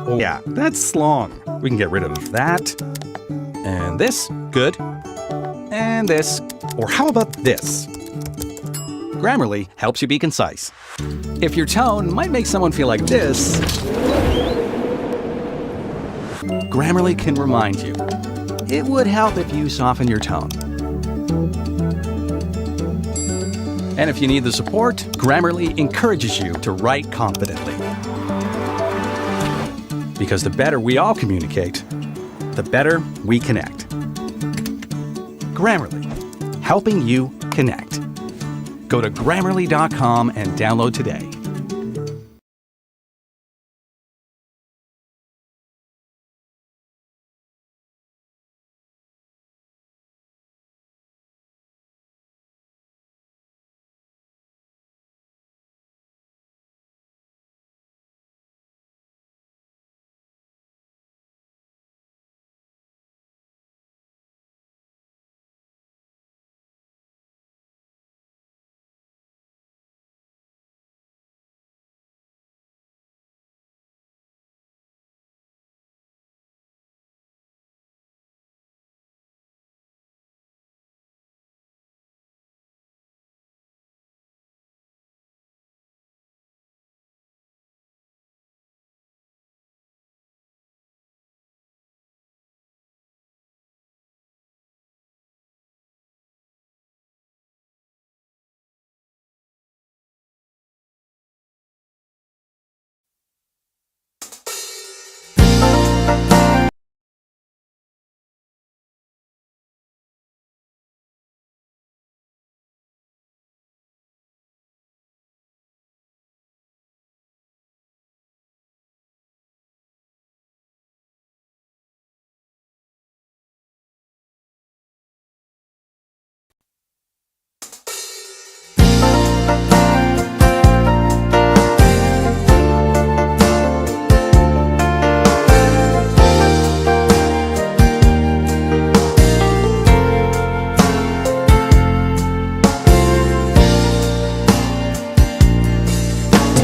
Oh, yeah, that's long. We can get rid of that. And this, good. And this. Or how about this? Grammarly helps you be concise. If your tone might make someone feel like this, Grammarly can remind you. It would help if you soften your tone. And if you need the support, Grammarly encourages you to write confidently. Because the better we all communicate, the better we connect. Grammarly, helping you connect. Go to grammarly.com and download today.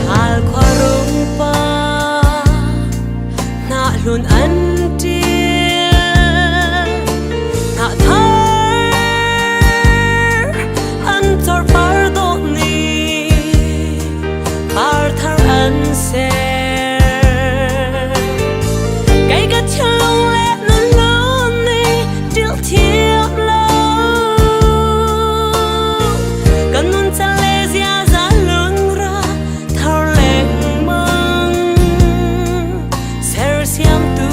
Ṭhal khua rung pa hnah hlun an ṭil hnah thar an corpar dawh ni par thar an ser kei ka thinlung le na lung nih ṭil thiam lo kan nun can le ziaza lungra thar lengmang sersiamtu.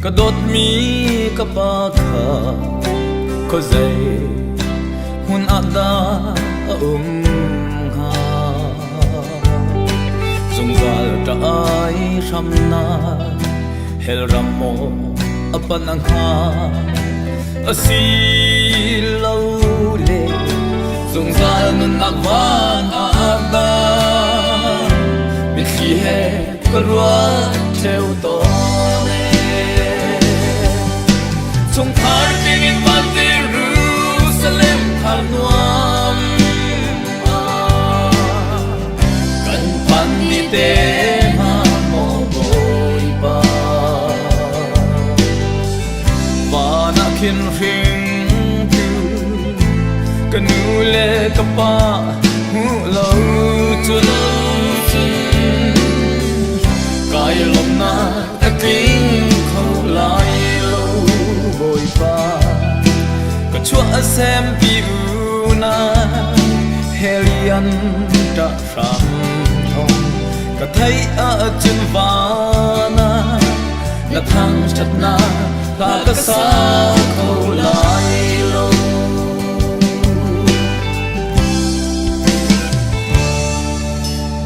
Ka dawtmi ka pa kha khuazei hmun ah dah a um hnga? Zungzal ṭah ai hramnak hell ram maw a panh hnga? Asilole zungzal nunnak van ah dah mitthli he ka ruat ṭheo tawn ee. Chungkhar tlingin van Jerusalem thar nuam ah kan phan ni te hnga maw Bawipa. Van ah khin hringtu ka nu le ka pa hmuh lo cun kai lawmhnak a tling kho lai lo Bawipa ka chuah a sempi una helian ṭah hram thong ka theih ahcun van ah na thangṭhatnak hla ka sa kho lai lo.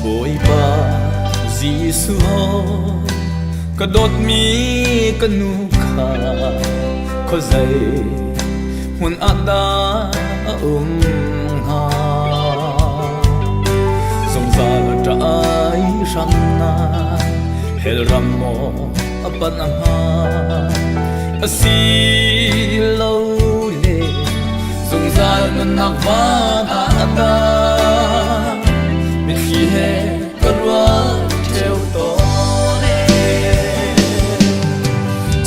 Bawipa Jesuh ka dawtmi ka nu kha khuazei hmun ah dah a um hnga? Zungzal ṭah ai hramnak hell ram maw a panh hnga? Asilole zungzal nunnak van ah dah mitthli he ka rual ṭheo tawn ee.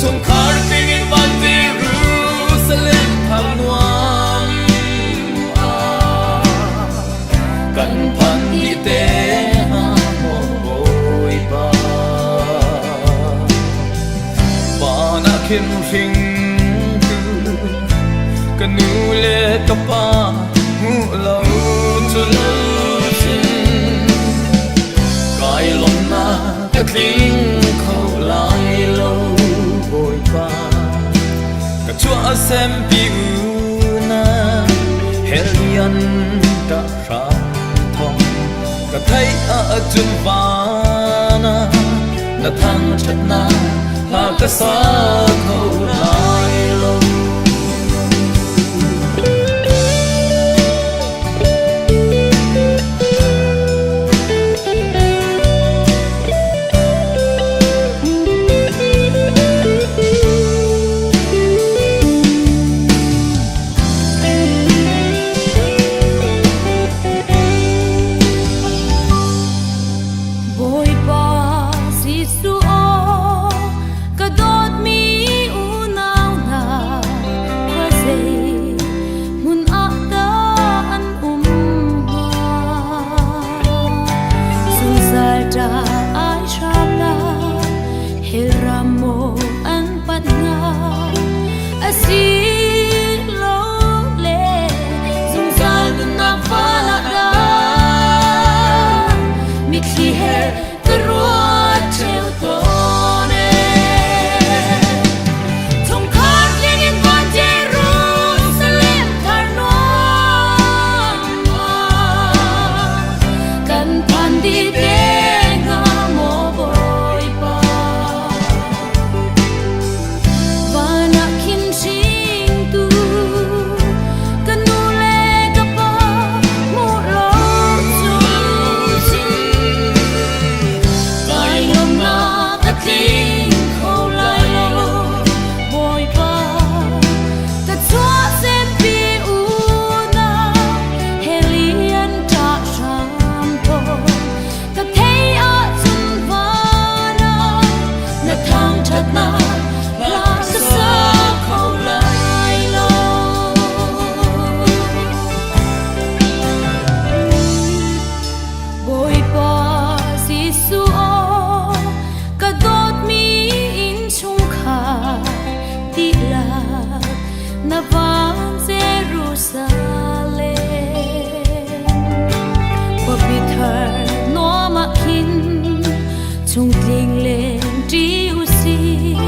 Chungkhar tlingin van Jerusalem thar nuam ah kan phan dih te hnga maw Bawipa. Van ah khin hringtu ka nu le ka pa hmuh lo cun kai lawmhnak ka tling kho lai lo Bawipa ka chuah sempi una helian ka hram thong ka theih ahcun van ah na thangṭhatnak hla ka sa kho lai lo. Bawipa Jesuh aw, ka dawtmi unau hna, khuazei hmun ah dah an um hnga? Zungzal ṭah ai hram lai, hell ram maw an panh hnga? Asilole zungzal nunnak val ah dah mitthli he ka ruat ṭheo tawn ee. Chungkhar tlingin van Jerusalem thar nuam ah kan phan dih te hnga maw Bawipa. Van ah khin hringtu ka nu le ka pa hmuh lo cu kai lawmnak a tling kho lai lo Bawipa ka chuahsempi unau he lian ṭah hram tawn ka thei ahcun van ah na thangṭhatnak hla ka sa kho lai lo. Bawipa Jesuh aw, ka dawtmi innchungkhar dihlak na van Jerusalem. Khuapi thar nuam ah khin chungtling len ṭi usih.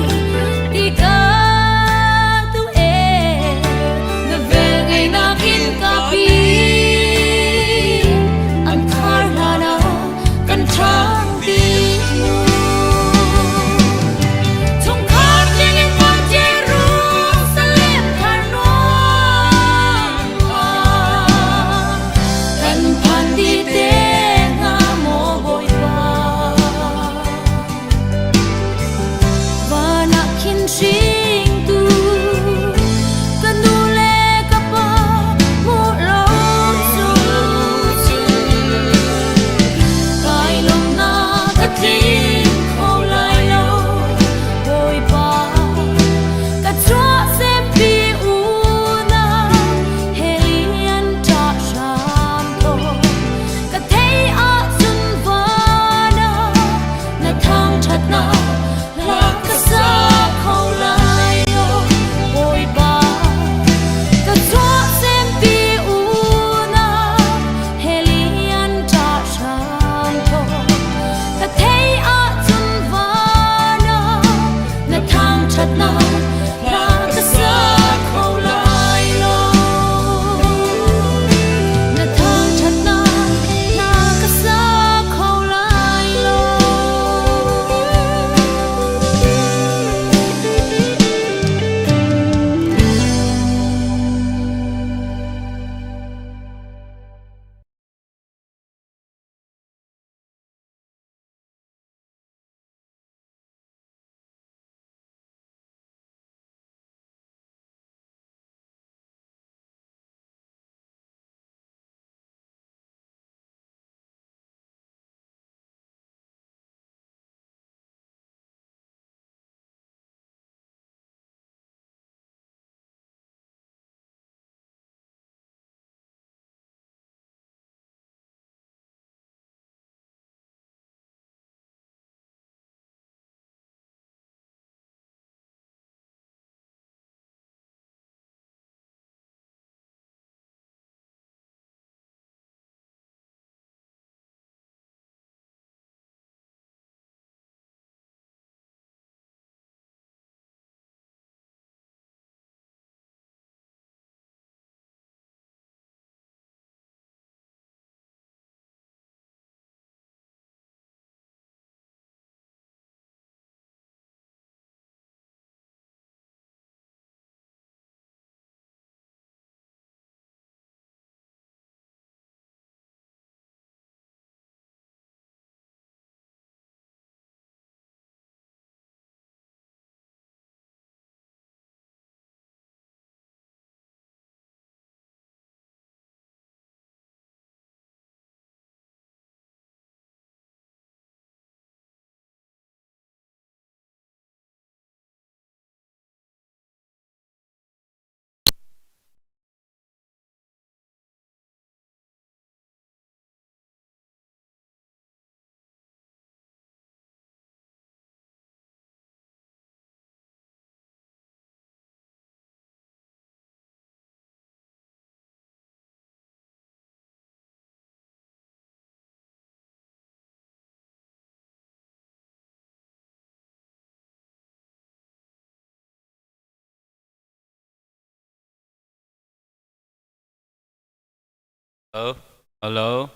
Hello? Hello?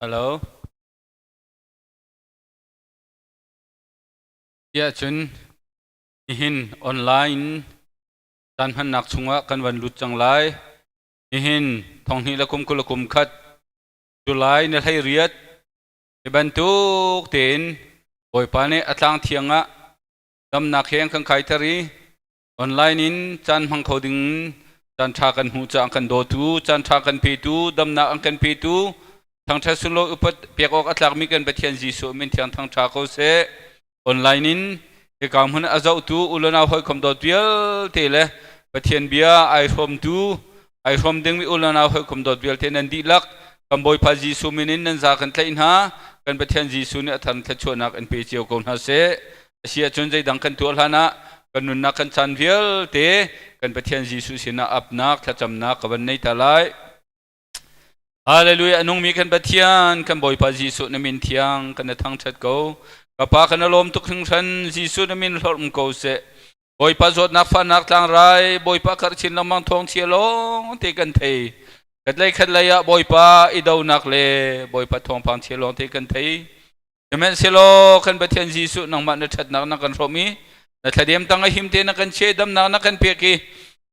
Hello? Tiah cun nihin online caan hmannak chungah kan van lut cang lai. Nihin thonghnih le kum 20 le kum khat July ni 18 hi bantuk tein Bawipa nih a tlang thiang ah damnak he an kan kaiter i online in caan hmang kho ding caan ṭha kan hmuh caah kan dawtu caan ṭha kan petu damnak an kan petu thangṭhat sunlawi upat pek awk a tlakmi kan Pathian Jesuh min thiang thangṭha ko seh. Online in hika hmun a zohtu ulonau hawikom dawt vialte le Pathian bia ai hrawmtu ai hrawm dingmi ulonau hawikom dawt vialte nan dihlak kan Bawipa Jesuh min in nan za kan tlaih hna. Kan Pathian Jesuh nih a thar thluachuahnak in pe cio ko hna seh. A si ahcun zeidang kan tuah hlan ah kan nunnak kan caan vialte kan Pathian Jesuh sinah apnak thlacamnak ka van nei ta lai. Hallelujah. A nungmi kan Pathian, kan Bawipa Jesuh, na min thiang kan na thangṭhat ko. Ka pa, kan lawm tuk hringhran. Jesuh, na min hlorh ko seh. Bawipa, zawtnak fahnak tlangrai Bawipa karh chin lengmang thawng chia lawng te kan thei. Khat lei khat lei ah Bawipa i donak le Bawipa thawngpang chia lawng te kan thei. Sihmanhsehlaw kan Pathian Jesuh, nangmah na ṭhatnak na kan hrawm i na thladem tang a him te na kan chiah, damnak na kan pek i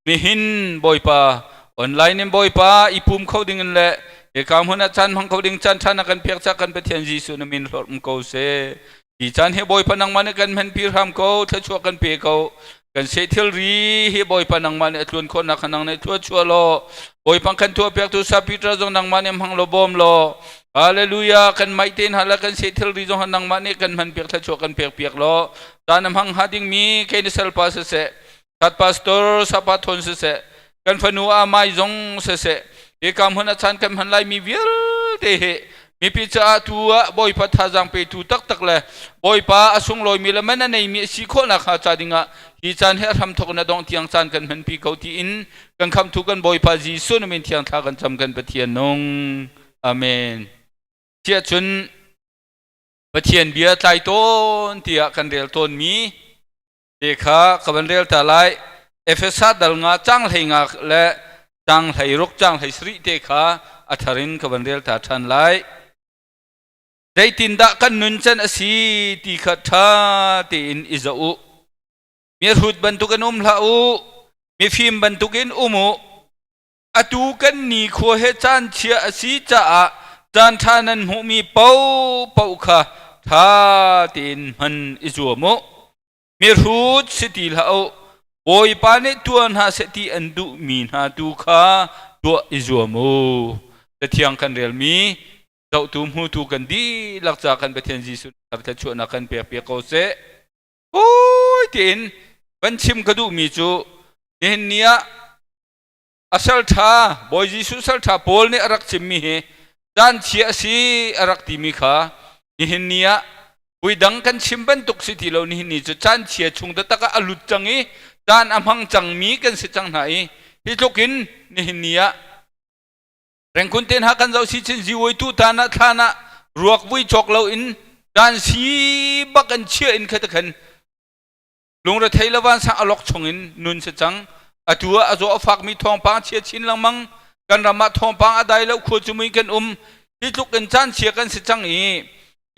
nihin Bawipa online in Bawipa i pum kho ding in le hika hmun ah caan hmang kho ding caan ṭha na kan pek cah kan Pathian Jesuh na min hlorh ko seh. Hi caan hi Bawipa nangmah nih kan hmanpi hram ko, thluachuah kan pe ko. Kan seh thilri hi Bawipa nangmah nih a tluan khawhnak kha nang nih thluachuah law, Bawipa kan tuah piaktu Sa Peter zong nangmah nih hmang law bawm law. Hallelujah. Kan maih te hna le kan seh thilri zong nangmah nih kan hman piak, thluachuah kan pek piak law. Caan a hmang hnga dingmi kei na salpa siseh, Sat pastor Sapa Thon siseh, kan fanu Amai zong siseh, hika hmun a chan kan hman lai mi vialte hi mipi caah tu ah Bawipa thazaang petu taktak le Bawipa a sunglawimi le man a neimi a si khawhnak hnga ca dingah hi caan hi a hramthawk in a dongh tiang caan kan hmanpi ko tiin kan khamtu kan Bawipa Jesuh na min thiang thla kan cam, kan Pathian nung. Amen. Tiah cun Pathian bia tlai tawn tiah kan rel tawnmi te kha ka van rel ta lai. Efesa dal nga cang 15 le cang 16, cang 17 te kha a thar in ka van rel ta ṭhan lai. Zeitindah kan nun can a si ti kha ṭha tein i zoh u. Mihrut bantukin um hlah u, mifim bantukin um u. Atu kan nikhua he caan chia a si caah caan ṭha nan hmuhmi paohpaoh kha ṭha tein hman i zuam u. Mihrut si ti hlah u, Bawipa nih tuah hna seh ti an duhmi hna tu kha tuah i zuam u. Cathiang kan relmi zohtu hmutu kan dihlak ca kan Pathian Jesuh thluachuahnak kan pek piak ko seh. Fawi tein van chim ka duhmi cu nihin ni ah a salṭha Bawi Jesuh salṭha Paul nih a rak chimmi hi caan chia a si a rak timi kha nihin ni ah puidang kan chim bantuk si ti lo. Nihin ni cu caan chia chung taktak ah a lut cang i caan a hmang cangmi kan si cang hna i hi tluk in nihin ni ah rengkun te hna kan zoh si chin ziwoi tu tan ah thlan ah ruak vui cawk lo in caan si bak an chia in kha khan Lungrethei le vansang a lok chungin nun si cang. Atu ah a zaw a fakmi thawngpang chia chin lengmang. Kan ram ah thawngpang a dai lo, khua cu mui kan um. Hi tluk in caan chia kan si cang i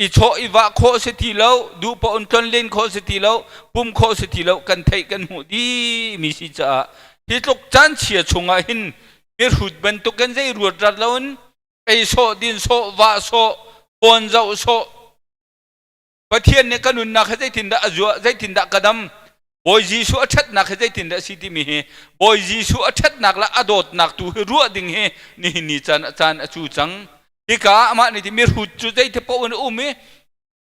i chawh i vah khawh si ti lo, duh paoh in tlon len khawh si ti lo, pum khawh si ti lo, kan theih kan hmuh dih mi si caah hi tluk caan chia chungah hin mihrut bantuk kan zei ruat rat loin ei sawh, din sawh, vah sawh, phone zoh sawh, Pathian nih ka nunnak hi zeitindah a zuah, zeitindah ka dam, Bawi Jesuh a ṭhatnak hi zeitindah a si timi hi Bawi Jesuh a ṭhatnak le a dawtnak tu hi ruah ding hi nihin ni caan a caan a cu cang. Hika ah amah nih ti mihrut cu zeiti paoh in a um i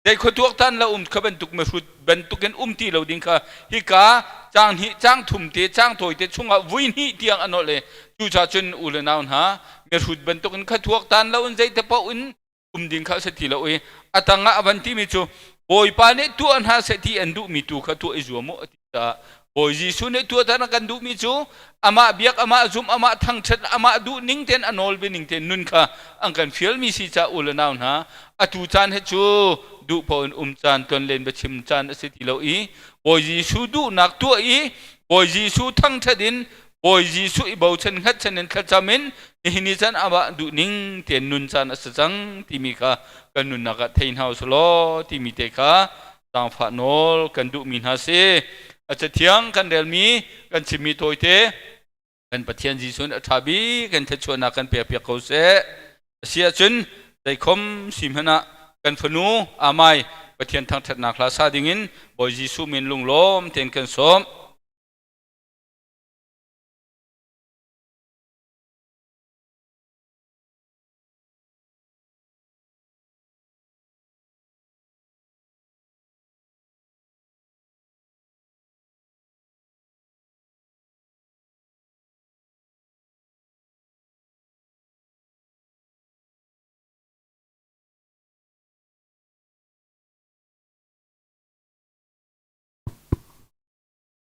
zei khua tuaktan lo um kha bantuk mihrut bantukin um ti lo ding kha hika caang hnih, caang thum te, caang tawi te chungah vui hnih tiang a nolh i cucaah cun u le nau hna, mihrut bantukin kha tuaktan lo in zeiti paoh in um ding kha a si ti lo i a tangah a van timi cu Bawipa nih tuah hna seh ti an duhmi tu kha tuah i zuam u a ti caah Bawi Jesuh nih tuah a kan duhmi cu amah biak, amah zumh, amah thangṭhat, amah duh ning tein, a nawl ning tein nun kha an kan fialmi si caah u le nau hna, atu caan hi cu duh paoh in um caan, tlonlen biachim caan a si ti lo i Bawi Jesuh duhnak tuah i Bawi Jesuh thangṭhat in Bawi Jesuh i bochan hngatchan in thlacam in. Nihin ni caan amah duh ning tein nun caan a si cang timi kha kan nunnak ah thei hna usulaw timi te kha zaangfah nawl kan duhmi hna si. A cathiang kan relmi kan chimmi tawite kan Pathian Jesuh nih a ṭha bik kan thluachuahnak kan pekpiak ko seh. A si ahcun zeikhom si hmanh ah kan fanu Amai Pathian thangṭhatnak hla sa dingin Bawi Jesuh min lunglawm tein kan sawm.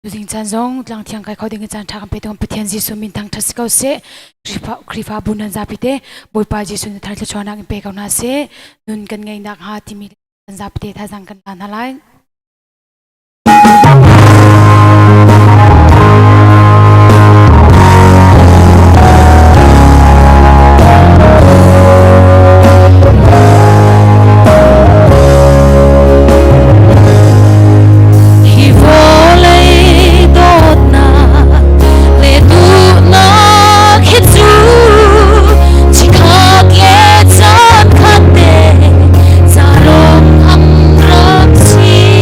Tuzing caan zong tlangthiang kai kho ding in caan ṭha kan pe tu Pathian Jesuh min thangṭhat si ko seh. Khrihfa Khrihfabu nan zapi te Bawipa Jesuh na thar thluachuahnak in pe ko hna seh. Nun kan ngeihnak hnga timi kan zapi te thazaang kan la hna lai. Hi vawlei dawtnak le duhnak hi cu chikkhat le caan khat te ca lawng an rak si.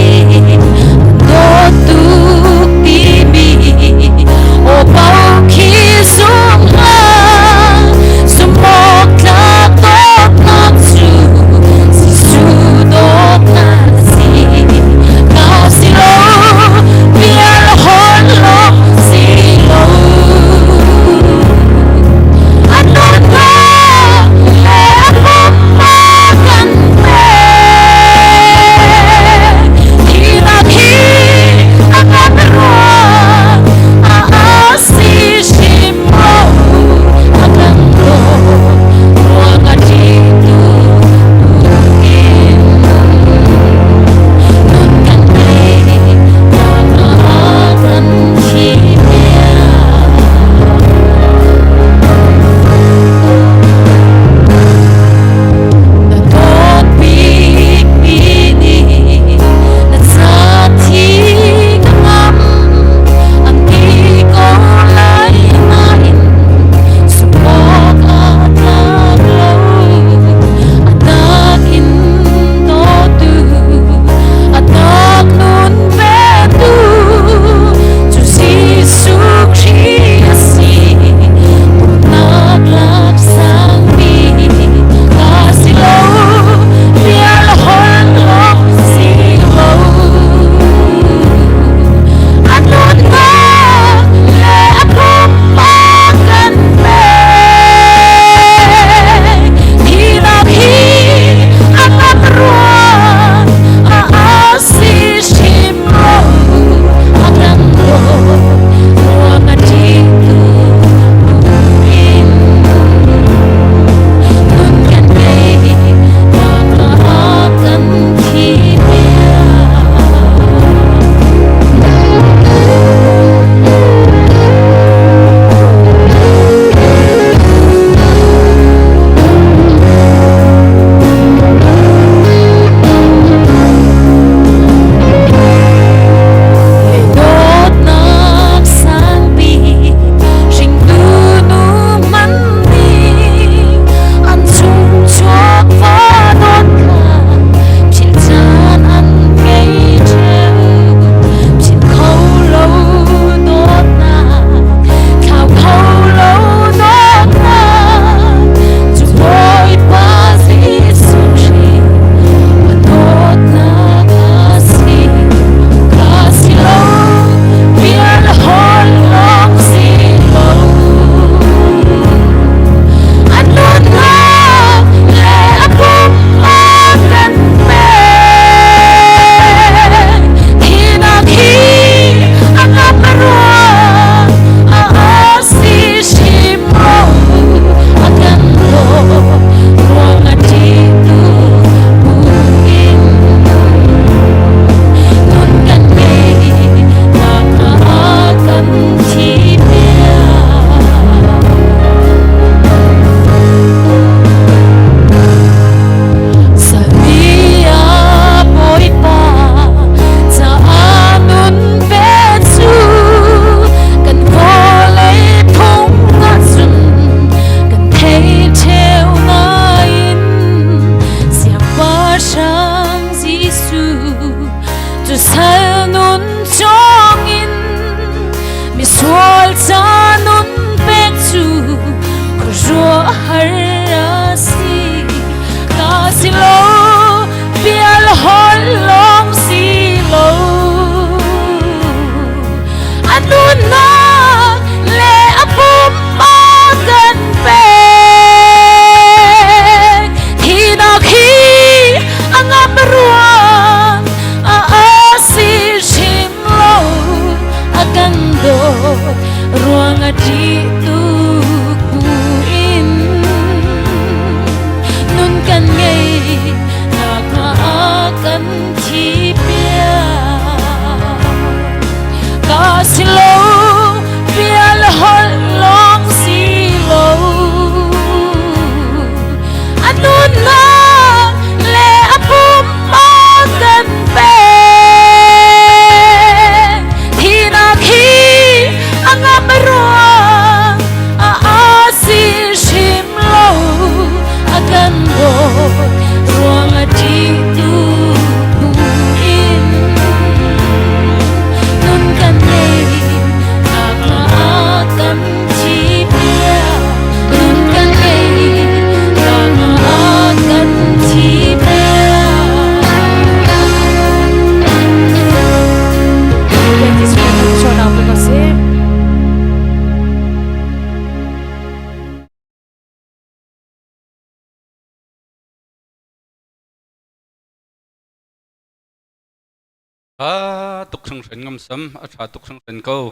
Tha tuk hringhran ngamsam, a tha tuk hringhran ko.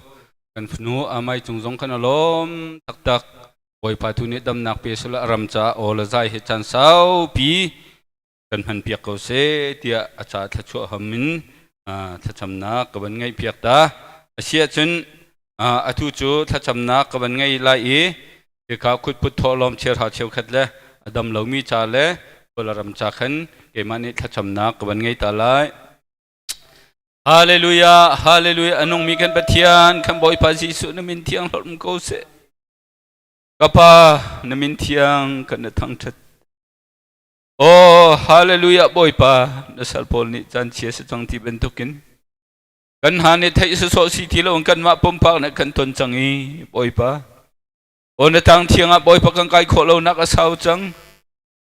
Kan fanu amai cung zong kan a lawm taktak. Bawipa tu nih damnak pe sula a ram ca aw le zai hi caan saupi kan hman piak ko seh tiah a ca thluachuah ham in thlacamnak ka van ngeih piak ta. Asiah cun atu cu thlacamnak ka van ngei lai i hika khutput thawhlawm chiarha cheukhat le a dam lomi ca le Kawlram ca khan keimah nih thlacamnak ka van ngei ta lai. Hallelujah, hallelujah, a nungmi kan Pathian, kan Bawipa Jesuh na min thiang hlorh ko seh. Ka Pa, na min thiang kan na thangṭhat. Oh, hallelujah, Bawipa, na sal pawl nih caan chia si cang ti bantukin kan hna nih theih sawsawh si ti lo kanmah pumpak nih kan ton cang i Bawipa. Aw na tang thiang ah Bawipa kan kai khawh lonak a sau cang.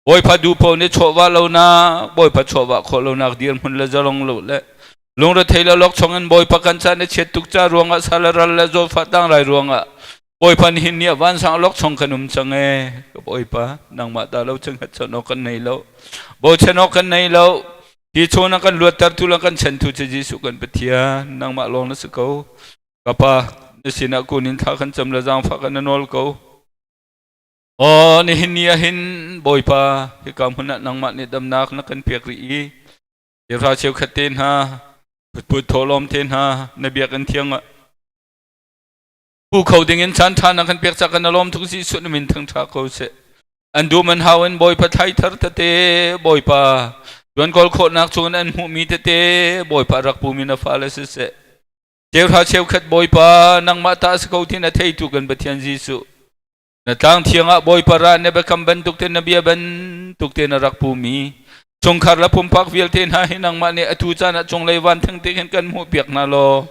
Bawipa duhpaoh nih chawhvah lonak, Bawipa chawhvah khawh lonak dirhmun le zalong lo le lungrethei le lawkchong in Bawipa kan caan i chiat tuk ca ruangah sal le ral le zawtfah tlangrai ruangah Bawipa nihin ni ah vansang lawkchong kan um cang ee. Ka Bawipa, nangmah ta lo cun hngatchan awk kan nei lo. Bochan awk kan nei lo. Hi chung na kan luattertu le kan chantu cu Jesuh kan Pathian, nangmah lawng na si ko. Ka Pa, na sinah kun in thla kan cam le zaangfah kan na nawl ko. Aw nihin ni ah hin Bawipa hika hmun ah nangmah nih damnak na kan pek rih i cheuhra cheukhat te hna phutphut thawhlawm te hna na biakinn thiang ah pu kho ding in caan ṭha na kan pek ca kan lawm tuk Jesuh na min thangṭha ko seh. An dum an hau in Bawipa thlai thar tete Bawipa tuan kawl khawhnak chungin an hmuhmi tete Bawipa rak pumi na fale siseh. Cheuhra cheukhat Bawipa nangmah ta si ko ti na theitu kan Pathian Jesuh Na tlang thiang ah Bawipa ra na biakam bantuk te na bia bantuk te na rak pumi chungkhar le pumpak vialte hna hi nangmah nih atu caan ah cunglei van theng te khin kan hmuh piak hna law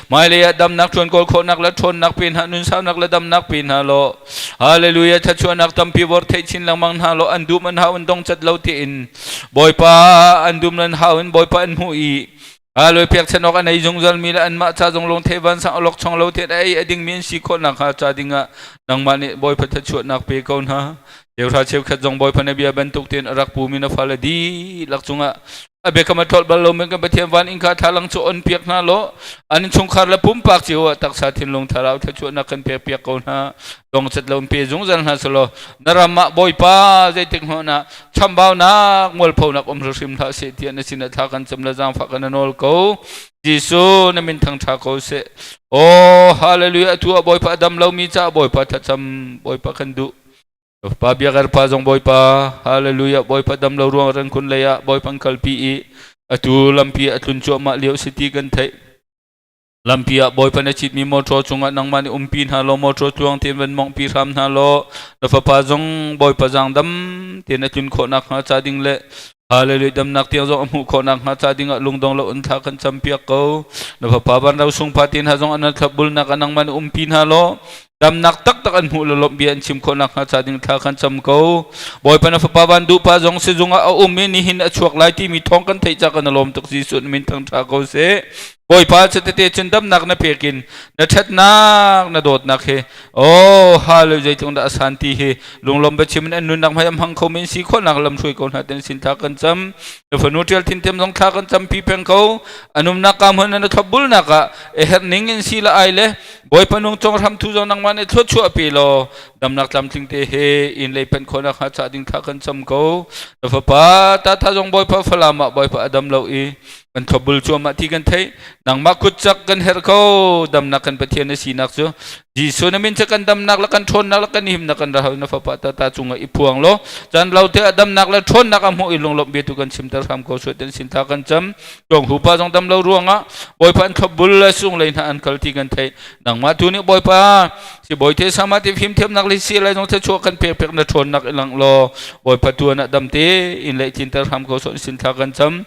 hmailei ah damnak ṭuan kawl khawhnak le ṭhawnnak pe hna nunsaunak le damnak pe hna law hallelujah thluachuahnak tampi vor theih chin lengmang hna law an dum an hau an dong cat lo tiin Bawipa an dum an hau in Bawipa an hmuh i Aloi pekchanh awk an ei zungzal mi le anmah ca zong lungthei vansang awlok chong lo te ei a ding mi an si khawh nakhnga ca dingah nangmah nih Bawipa thluachuahnak pe ko hna. Cheuhra cheukhat zong Bawipa na bia bantuk tein a rak pumi na fale dihlak cungah a biakam a tlolh bal lomi kan Pathian van innka thlalang cu on piak hna law an chungkhar le pumpak cio ah taksa thinlung thlarau thluachuahnak kan pek piak ko hna. Dongcat lo in pe zungzal hna selaw na ram ah Bawipa zeitik hmanh ah chambaunak mualphonak um hrim hlah seh tiah na sinah thla kan cam le zaangfah kan nawl ko. Jesuh na min thangṭha ko seh. Oh hallelujah atu ah Bawipa a dam lomi caah Bawipa thlacam Bawipa kan duh. Pa biakar pa zong Bawipa hallelujah Bawipa dam lo ruang ran kun lei ah Bawipa an kalpi i atu lampi a tlun cuahmah lio si ti kan theih. Lampi ah Bawipa na citmi mawṭaw cungah nangmah nih umpi hna law mawṭaw tluang tein van mawnghpi hram hna law na fapa zong Bawipa zaangdam tein a tlun khawh nakhnga ca ding le Hallelujah damnak tiang zong a hmuh khawh nakhnga ca dingah lungdong lo in thla kan campiak ko. Na fapa van ro sung pa te hna zong an thlopbulnak ah nangmah nih umpi hna law damnak taktak an hmuh le lawmh bia an chim khawh nakhnga ca ding thla kan cam ko. Bawipa na fapa van duh pa zong sizung ah a um i nihin a chuak lai timi thawng kan theih ca kan lawm tuk Jesuh na min thangṭha ko seh. Bawipa cu tete cun damnak na pek in na ṭhatnak na dawtnak hi oh hallelujah zeitluk dah a san ti hi lunglawm biachim in an nunnak hmai a hmang kho men si khawhnak lam hruai ko hna ten sin thla kan cam na fanu ṭial thin tem zong thla kan cam pi peng ko anumnak ka hmun na thlopbulnak ah e herh ning in si la ai le Bawipa nung cong hram thu zong nangmah nih thluachuah pe law damnak tlamtling te he inn lei pen khawhnak hnga ca ding thla kan cam ko na fapa ta tha zong Bawipa Falam ah Bawipa a dam lo i kan thlopbul cuahmah ti kan theih nangmah kutcak kan herh ko damnak kan Pathian na sinak cu Jesuh na min cu kan damnak le kan ṭhawnnak le kan himnak kan rahal na fapa tata cungah i phuang law caan lo te a damnak le ṭhawnnak a hmuh i lunglawmh bia tu kan chimter hram ko suat sin tha kan cam tuang hu pa zong dam lo ruangah Bawipa an thlopbul le sung lei hna an kal ti kan theih nangmah tu nih Bawipa si bawi te sama te fim thiamnak le si lai zong te chuah kan pek pek na ṭhawnnak i lang law Bawipa tuan ah dam te in lei tlinter hram ko suat sin tha kan cam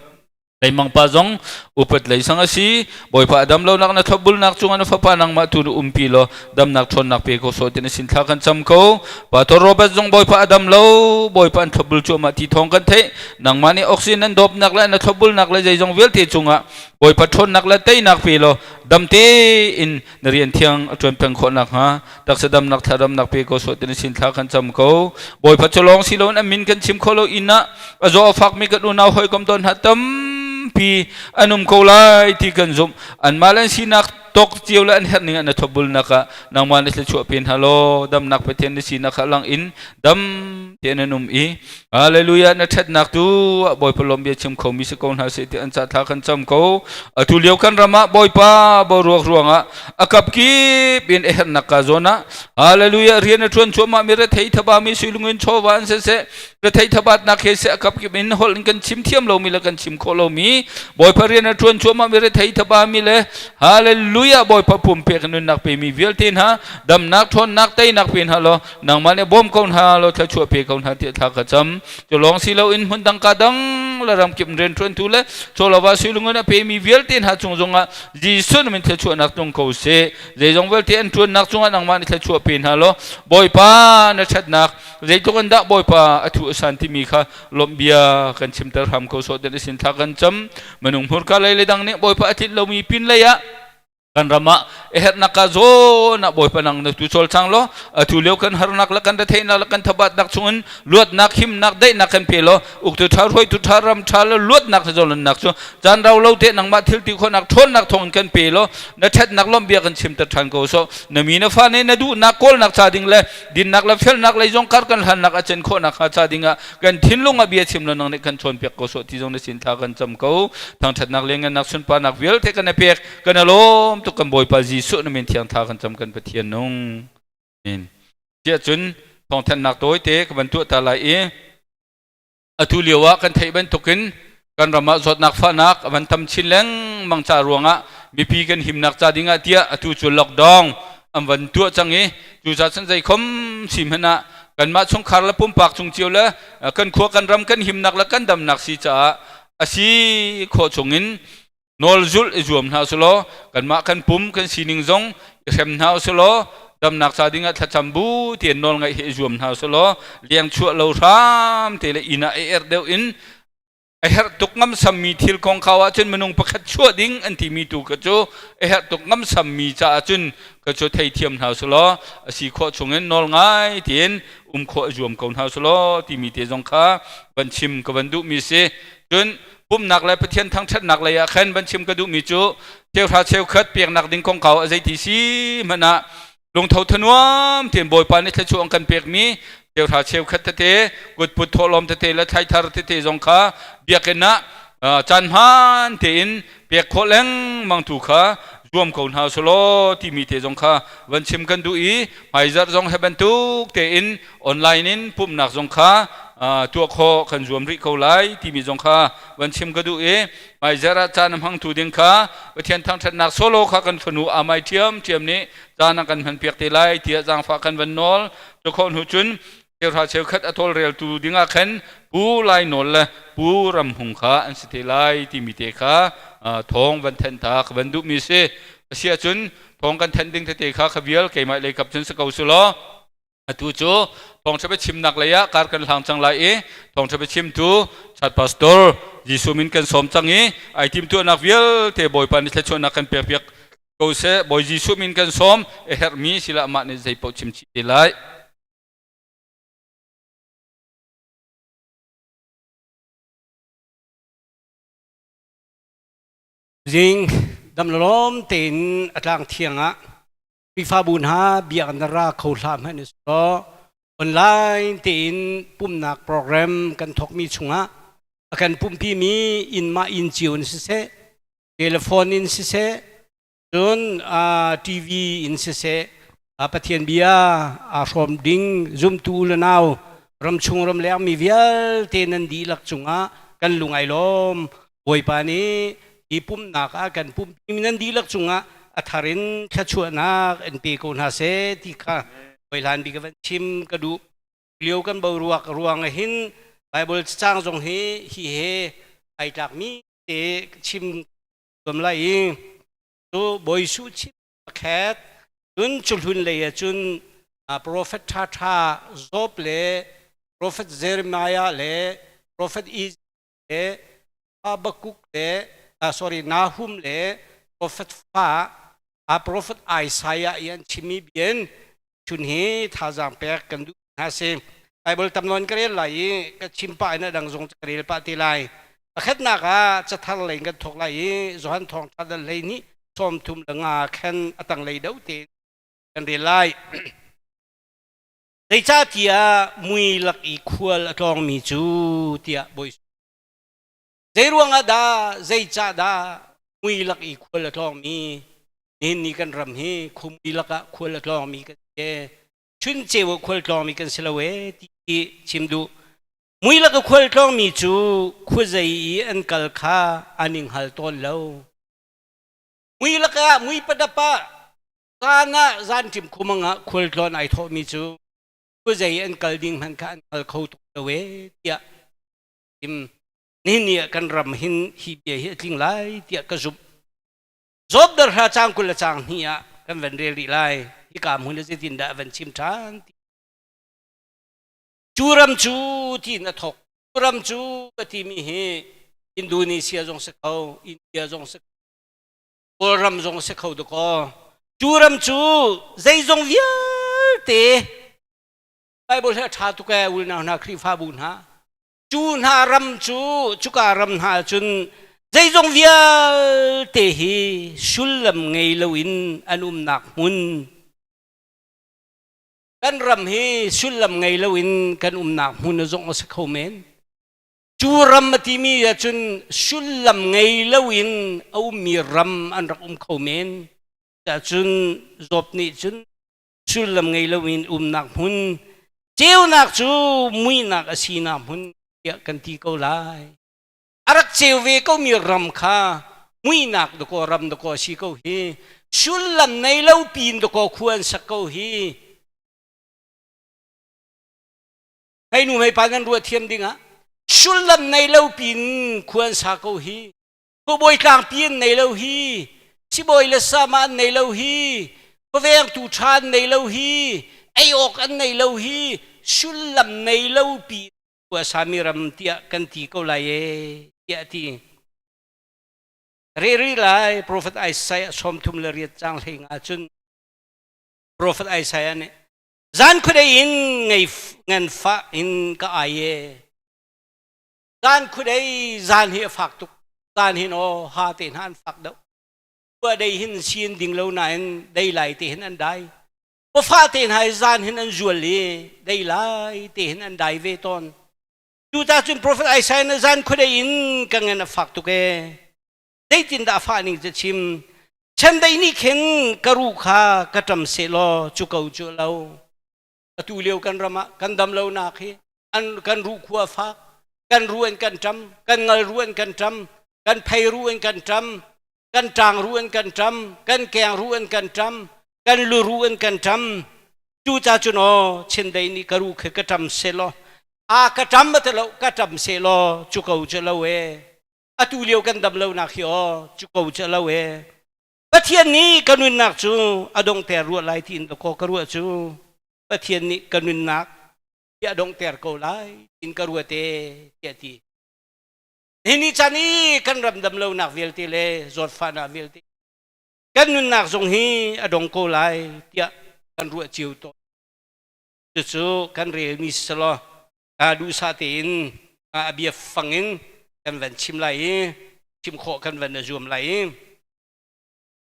Leimang pa zong upat lei sang a si. Bawipa a dam lonak na thlopbulnak cungah na fapa nangmah tu na umpi law damnak ṭhawnnak pe ko sawh ti na sin thla kan cam ko. Pastor Robert zong Bawipa a dam lo, Bawipa an thlopbul cuahmah ti thawng kan theih. Nangmah nih oxygen nan dawpnak le na thlopbulnak le zeizong vialte cungah Bawipa ṭhawnnak le teinak pe law dam tein na rian thiang a ṭuan peng khawh nakhnga taksa damnak thladamnak pe ko sawh ti na sin thla kan cam ko. Bawipa cu lawng si loin a min kan chim kho lo inn ah a zaw a fakmi kan unau hawikom tawn hna tampi. tampi an um ko lai ti kan zumh. Anmah le an sinak tawk cio le an herh ning ah na thawpbulnak ah nangmah na thluachuah pe hna law damnak Pathian na sinak kha lang in dam tein an um i Hallelujah na ṭhatnak tu ah Bawipa lawm bia chim khomi si ko hna seh ti an ca thla kan cam ko. Atu lio kan ram ah Bawipa boruak ruangah a kap kip in a herhnak ka zawn ah Hallelujah rian a ṭuan cuahmah mi rethei thaba mi suilung in chawva an siseh rethei thabatnak he seh a kap kip in holh in kan chim thiam lomi le kan chim khawh lomi Bawipa rian a ṭuan cuahmah mi rethei thaba mi le Hallelujah Bawipa pumpek nunnak pe mi vialte hna damnak ṭhawnnak teinak pe hna law nangmah nih bawm ko hna law thluachuah pe ko hna tiah thla ka cam. Cu lawng si loin hmun dang ka dang le ramkip rianṭuantu le chawlava suilungun a pemi vialte hna cung zongah Jesuh min thluachuahnak tlung ko seh. Zeizong vialte an ṭuannak cungah nangmah nih thluachuah pe hna law Bawipa na ṭhatnak zeitluk in dah Bawipa a thu a san timi kha lawmh bia kan chimter hram ko sawh den sin thla kan cam. Minung hmurka lei le dang nih Bawipa a tlinh lomi pin lei ah kan ram ah a herhnak ka zawn ah Bawipa nang na tu cawlcang law atu lio kan harnak le kan retheihnak le kan thabatnak chungin luatnak himnak daihnak kan pe law uktu ṭha hruaitu ṭha ram ṭha le luatnak zalonnak cu caan rau lo te nangmah thil ti khawhnak ṭhawnnak thawngin kan pe law na ṭhatnak lawmhbia kan chimter ṭhan ko so na mi na fa nih na duhnak kawlnak ca ding le dinnak le felnak lei zong kar kan hlannak a cen khawhnak hnga ca dingah kan thinlung ah bia chim lo nang nih kan chawnpiak ko sawh ti zong na sin thla kan cam ko. Thangṭhatnak le ngannak sunparnak vialte kan i pek. Kan i lawm tuk kan Bawipa Jesuh na min thiang thla kan cam kan Pathian nung. Amen. Tiah cun thawngthanhnak tawite ka van tuah ta lai i atu lio ah kan theih bantukin kan ram ah zawtnak fahnak a van tam chin lengmang ca ruangah mipi kan himnak ca dingah tiah atu cu lockdown an van tuah cang i cucaah cun zeikhom si hmanh ah kanmah chungkhar le pumpak chung cio le kan khua kan ram kan himnak le kan damnak si caah a si khawh chungin nawl zulh i zuam hna usulaw kanmah kan pum kan sining zong i hrem hna usulaw damnak ca dingah thlacam bu tein nawl ngaih hi i zuam hna usulaw liang chuah lo hram te le inn ah i erh deuh in a herh tuk ngamsammi thil kongkau ahcun minung pakhat chuah ding an timi tu kha cu a herh tuk ngamsammi caah cun kha cu theithiam hna usulaw a si khawh chungin nawl ngai tein um khawh i zuam ko hna usulaw timi te zong kha van chim ka van duhmi si. Cun pumhnak le Pathian thangṭhatnak lei ah khan van chim ka duhmi cu cheuhra cheukhat peknak ding kongkau a zeiti si hmanh ah lungtho thanuam tein Bawipa nih thluachuah an kan pekmi cheuhra cheukhat tete kutput thawhlawm tete le thlaithar tete zong kha biakinn ah caan hmaan tein pek khawh lengmang tu kha zuam ko hna sulaw timi te zong kha van chim kan duh i hmaizarh zong he bantuk tein online in pumhnak zong kha tuah khawh kan zuam rih ko lai timi zong kha van chim ka duh i hmaizarh ah caan a hmangtu ding kha Pathian thangṭhatnak solo kha kan fanu amai ṭhiamṭhiam nih caan a kan hmanpiak te lai tiah zaangfah kan van nawl. Cu khawh hnu cun cheuhra cheukhat a tawlreltu dingah khan Pu Lai Nawl le Pu Ram Hung kha an si te lai timi te kha thawng van thanh ta ka van duhmi si. Asiahcun thawng kan thanh ding tete kha kha vial keimah lei kap cun si ko su law atu cu thawngṭha biachimnak lei ah kar kan hlang cang lai i thawngṭha biachimtu chat pastor Jesuh min kan sawm cang i ai timtuahnak vialte Bawipa nih thluachuahnak kan pekpiak ko seh. Bawi Jesuh min kan sawm a herhmi sila amah nih zei paoh chim chih te lai. Zing damlawm tein a tlang thiang ah Khrihfabu hna biak na ra kho hlah hmanh law online tein pumhnak program kan thawkmi chungah a kan pumhpimi inn mah inn cio in siseh, telephone in siseh, cun TV in siseh, Pathian bia aa hrawm ding zumtu le nau ramchung ramleng mi vialte nan dihlak cungah kan lung ai lawm. Bawipa nih hi pumhnak ah kan pumhmi nan dihlak cungah a thar in thluachuahnak in pe ko hna seh ti kha hlan bik van chim ka duh. Lio kan boruak ruang ah hin Bible cacang zong hi hi he ai tlakmi te chim tuam lai i cu Bawi Jesuh chim pakhat cun cuhlun lei ah cun prophet ṭhaṭha Job le prophet Jeremiah le prophet Ezekiel le Habakkuk le sorry Nahum le prophet fa prophet Isaiah i an chimmi bian chun hi thazaang pek kan duh hna si. Bible tam nawn ka rel lai i ka chim pah in a dang zong ka rel pah te lai. Pakhatnak ah cathar lei in kan thawk lai i Johan Thawngṭha dal 12 35 khan a tanglei deuh tein kan rel lai. Zeicahtiah mui lak i khual a tlawngmi cu tiah Bawi Zei ruangah dah zeicah dah mui lak i khual a tlawngmi nihin ni kan ram hi khumui lakah khual a tlawngmi kan si chun ceu ah khual tlawngmi kan si lo ee ti chim duh. Mui lak i khual tlawngmi cu khuazei i an kal kha an i hngal tawn lo. Mui lakah mui padap ah zan ah zanṭim khumang ah khualtlawn ai thawhmi cu khuazei an kal ding hmanh kha an hngal kho tuk lo ee tiah chim. Nihin ni ah kan ram hin hi bia hi a tling lai tiah ka zumh. Job darhra caang 20 le caang hnih ah kan van rel rih lai. Hika hmun ah zeitindah a van chim ṭhan ti. Cu ram cu tiin a thawk. Cu ram cu ka timi hi Indonesia zong si kho, India zong si kho, Kawlram zong si kho dakaw. Cu ram cu zeizong vialte Bible hi a ṭha tuk ee unau hna Khrihfabu hna. Cu hna ram cu cuka ram hna cun zeizong vialte hi sullam ngei loin an umnak hmun kan ram hi sullam ngei loin kan umnak hmun zong a si kho men. Cu ram a timi ahcun sullam ngei loin a ummi ram an rak um kho men. Cun Job nih cun sullam ngei loin umnak hmun ceunak cu muihnak a sinak hmun tiah kan ti ko lai. A rak ceu ve komi ram kha muihnak dakaw ram dakaw a si ko hi. Sullam nei lo pin dakaw khua an sak ko hi. Hei nu hei pa nan ruah thiam ding ah sullam nei lo pin khua an sa ko hi. Khuabawi tlangpi an nei lo hi. Sibawi le sama an nei lo hi. Khuavengtu ṭha an nei lo hi. Ei awk an nei lo hi. Sullam nei lo pi khua sami ram tiah kan ti ko lai e tiah a ti. Reri lai Profet Isaiah 38 caang 15 cun Profet Isaiah nih zan khuadei in ngei nganfah in ka ai e zan khuadei zan hi a fak tuk zan hin aw ha te hna an fak deuh khua dei hin sin ding lo nain dei lai te hin an dai pafa te hna hi zan hin an zual i dei lai te hin an dai ve tawn cu ta cun profet Isaiah na zan khuadei in ka ngan a fak tuk e zeitin dah a fah ning cu chim chandei nih khin ka ruh kha ka ṭam seh law cu ko cu lo atu lio kan ram ah kan dam lonak hi an kan ruh khua fak kan ruh an kan ṭam kan ngal ruh an kan ṭam kan phei ruh an kan ṭam kan ṭang ruh an kan ṭam kan keng ruh an kan ṭam kan lu ruh an kan ṭam cu ca cun aw chindeih nih ka ruh khi ka ṭam seh law a ka ṭam a ti lo ka ṭam seh law cu ko cu lo e atu lio kan dam lonak hi aw cu ko cu lo e Pathian nih ka nunnak cu a donghter ruah lai tiin dakaw ka ruah cu Pathian nih ka nunnak hi a donghter ko lai tiin ka ruat e tiah ti hi ni caan i kan ram dam lonak vialte le zawtfahnak vialte kan nunnak zong hi a dong ko lai tiah kan ruah cio tawn cucu kan relmi si selaw duhsah tein a bia fang in kan van chim lai i chim khawh kan van zuam lai i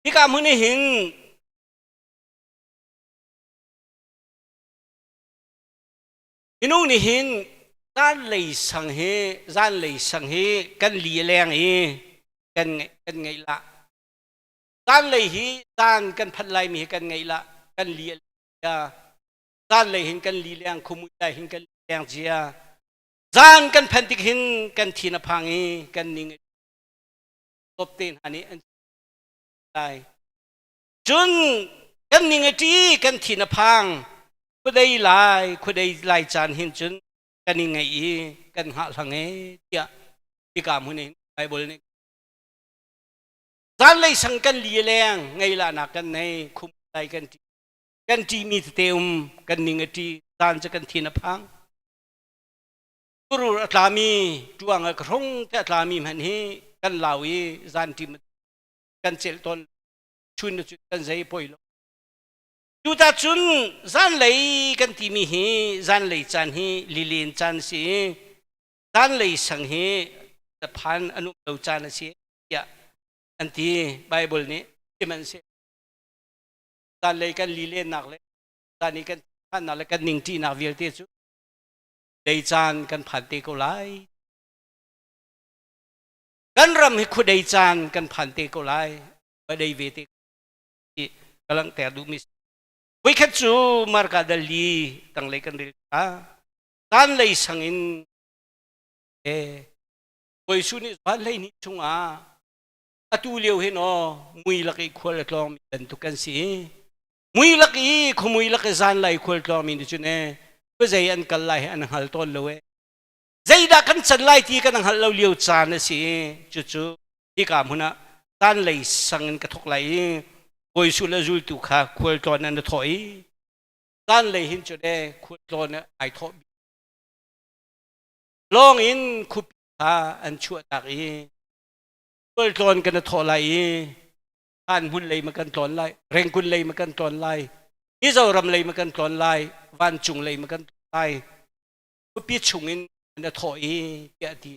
hika hmun i hin minung nih hin zanlei sang hi zanlei sang hi kan li leng i kan kan ngeih la zanlei hi zan kan phanh lai mi hi kan ngeih la kan li zanlei hin kan li leng khumui lai hin kan leng cia zan kan phanh tik hin kan thin a phang i kan ning top te hna nih an lai cun kan ning a ṭi kan thin a phang khuadei lai khuadei lai caan hin cun kan i ngaih i kan hngah hlang e tiah hika hmun in Bible nih zanlei sang kan li leng ngei la nak kan nei khum lai kan ṭi kan ṭihmi tete um kan ning a ṭi zan cu kan thin a phang turur a tlami ṭuang a ka hrung te a tlami hmanh hi kan lau i zan ṭim kan celh tawn chun cu kan zei poi lo Cuta cun zanlei kan timi hi zanlei caan hi lilen caan si i zanlei sang hi phan an um lo caan a si tiah an ti. Bible nih sihmanhseh zanlei kan lilennak le zan i kan phannak le kan ningṭihnak vialte cu dei caan kan phan te ko lai. Kan ram hi khuadei caan kan phan te ko lai. Va dei ve te ti ka langhter duhmi Voikhat cu Marka dal li tanglei kan rel ta. Tanlei sang in e Bawi Jesuh nih van 12 chungah atu lio hin aw mui lak i khual a tlawngmi bantuk kan si. Mui lak i khumui lak i zan lai khual tlawngmi nih cun e khuazei an kal lai hi an hngal tawn lo e. Zeidah kan can lai ti kan hngalh lo lio caan a si. Cucu hika hmun ah tanlei sang in ka thawk lai i Bawi Jesuh le zultu kha khualtlawn an i thawh i tanlei hin cun e khualtlawn ai thawh lawng in khuapi kha an chuahtak i khualtlawn kan i thawh lai i han hmun lei ma kan tlawn lai Rengkun lei ma kan tlawn lai Mizoram lei ma kan tlawn lai vancung lei ma kan tlawn lai khuapi chungin an i thawh i tiah ti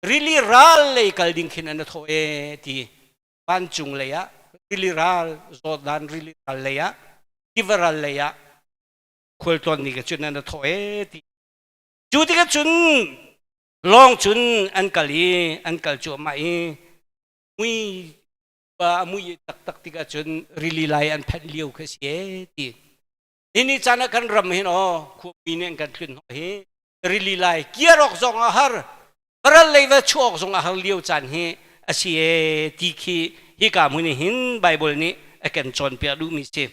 rili ral lei kal ding khin an i thawh e ti vancung lei ah rili ral Jordan rili ral lei ah tiva ral lei ah khualtlawn ni ka cun an i thawh e ti cu tikah cun lawng cun an kal i an kal cuahmah i mui pa a mui taktak tikah cun rili lai an phanh lio kha si e ti Hi ni caan ah kan ram hin aw khuami nih an kan tlun hnawh hi rili lai kiar awk zong a har ral lei va chuah awk zong a har lio caan hi a si e ti khi hika hmun hin Bible nih a kan cawnpiak duhmi si.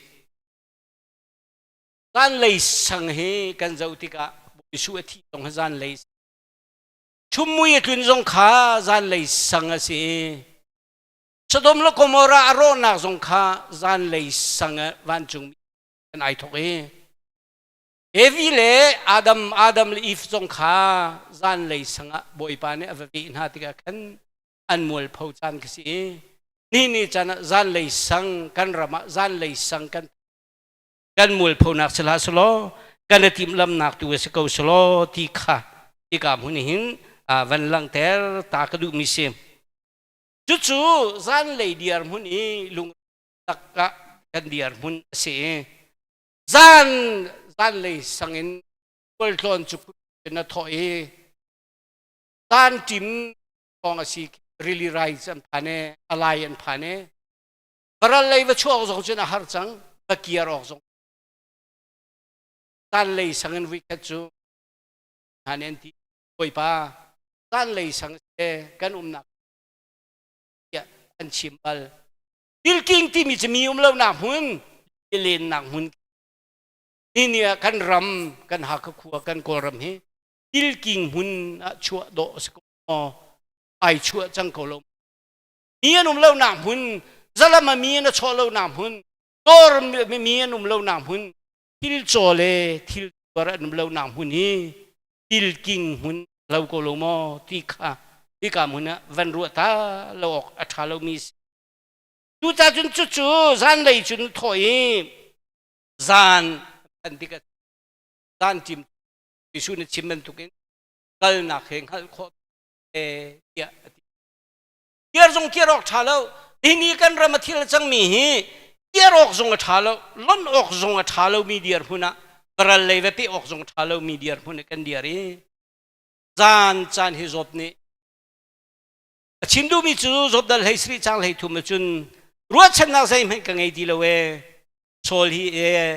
Zanlei sang hi kan zoh tikah Jesuh a thih zong hi zanlei chummui a tlun zong kha zanlei sang a si. Sodom le Gomorrah a rawhnak zong kha zanlei sang ah vancung kan ai thawk i Evi le Adam Adam le Eve zong kha zanlei sang ah Bawipa nih a va veh hna tikah khan an mualpho caan khi si i ni ni caan ah zanlei sang kan ram ah zanlei sang kan kan mualphonak si hlah selaw kan i timhlamnak tu a si ko selaw ti kha hika hmun hin van langhter ta ka duhmi si. Cucu zanlei dirhmun i lung tak ah kan dirhmun a si i zan zanlei sangin khualtlawn cu na thawh i zan ṭim thawng a si rili rai an phan e alai an phan e varal lei va chuak zong cun a har cang va kiar awk zong zanlei sangin vuikhat cu han an ti Bawipa zanlei sang kan umnak tiah an chim bal Tilking timi cu mi um lonak hmun lennak hmun ni ni ah kan ram kan Hakha khua kan Kawlram hi tilking hmun ah chuah dawh a si ko maw ai chuah cang ko lo mi an um lonak hmun zalam a mi an a chawh lonak hmun dawr mi an um lonak hmun thil caw le thil tuar an um lonak hmun hi tilking hmun lo ko lo maw ti kha hika hmun ah van ruah ta lo awk a ṭha lomi si. Cucaah cun cucu zanlei cun thawh i zan an tikah zan ṭim Jesuh nih chim bantukin kalnak he hngalh khawh tiah a ti. Kiar zong kiar awk ṭha lo. Hi kan ram a thil a cangmi hi kiar awk zong a ṭha lo, lonh awk zong a ṭha lomi dirhmun ah ral lei va peh awk zong a ṭha lomi dirhmun ah kan dir i zan caan hi Job nih a chim duhmi cu Job dal hlei sarih cang hlei thum ahcun ruahchannak zeihmanh ka ngei ti lo ee Saul hi ee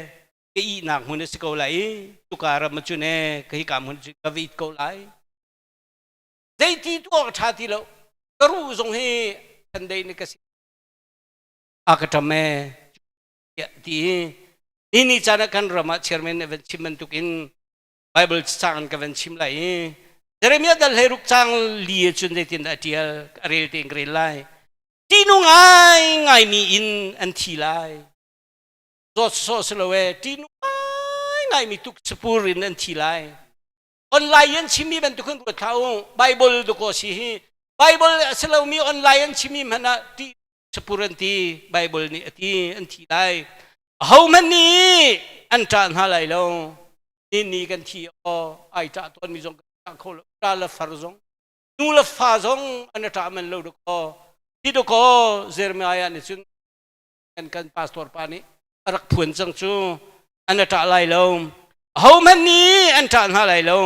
ka ihnak hmun a si ko lai i tuka ram ahcun ee ka hika hmun cu ka va it ko lai zeiti tuah ka ṭha ti lo ka ruh zong hi thandei ni ka si a ka ṭam ee tiah ti i ni ni caan ah kan ram ah chairman nih van chim bantuk in Bible cang in ka van chim lai i Jeremiah dal hlei ruk cang li cun zeitin dah a ṭial a rel tein ka rel lai ṭihnung ngai ngaimi in an thi lai zawt sawh si lo ee ṭihnung ngai ngaimi tuk sapur in an thi lai online an chimmi bantuk in ruat hlah u Bible dakaw si hi Bible a si lomi online an chimmi hmanh ah ti sapur an ti Bible nih a ti an thi lai ahohmanh nih an ṭah hna lai lo ni ni kan thi aw ai ṭah tawnmi zong kan ṭah kho lo ṭah le far zong. Nu le fa zong an i ṭah man lo dakaw. Hi dakaw Jeremiah nih cun kan kan pastor pa nih a rak phuan cang cu an i ṭah lai lo. Ahohmanh nih an ṭah hna lai lo.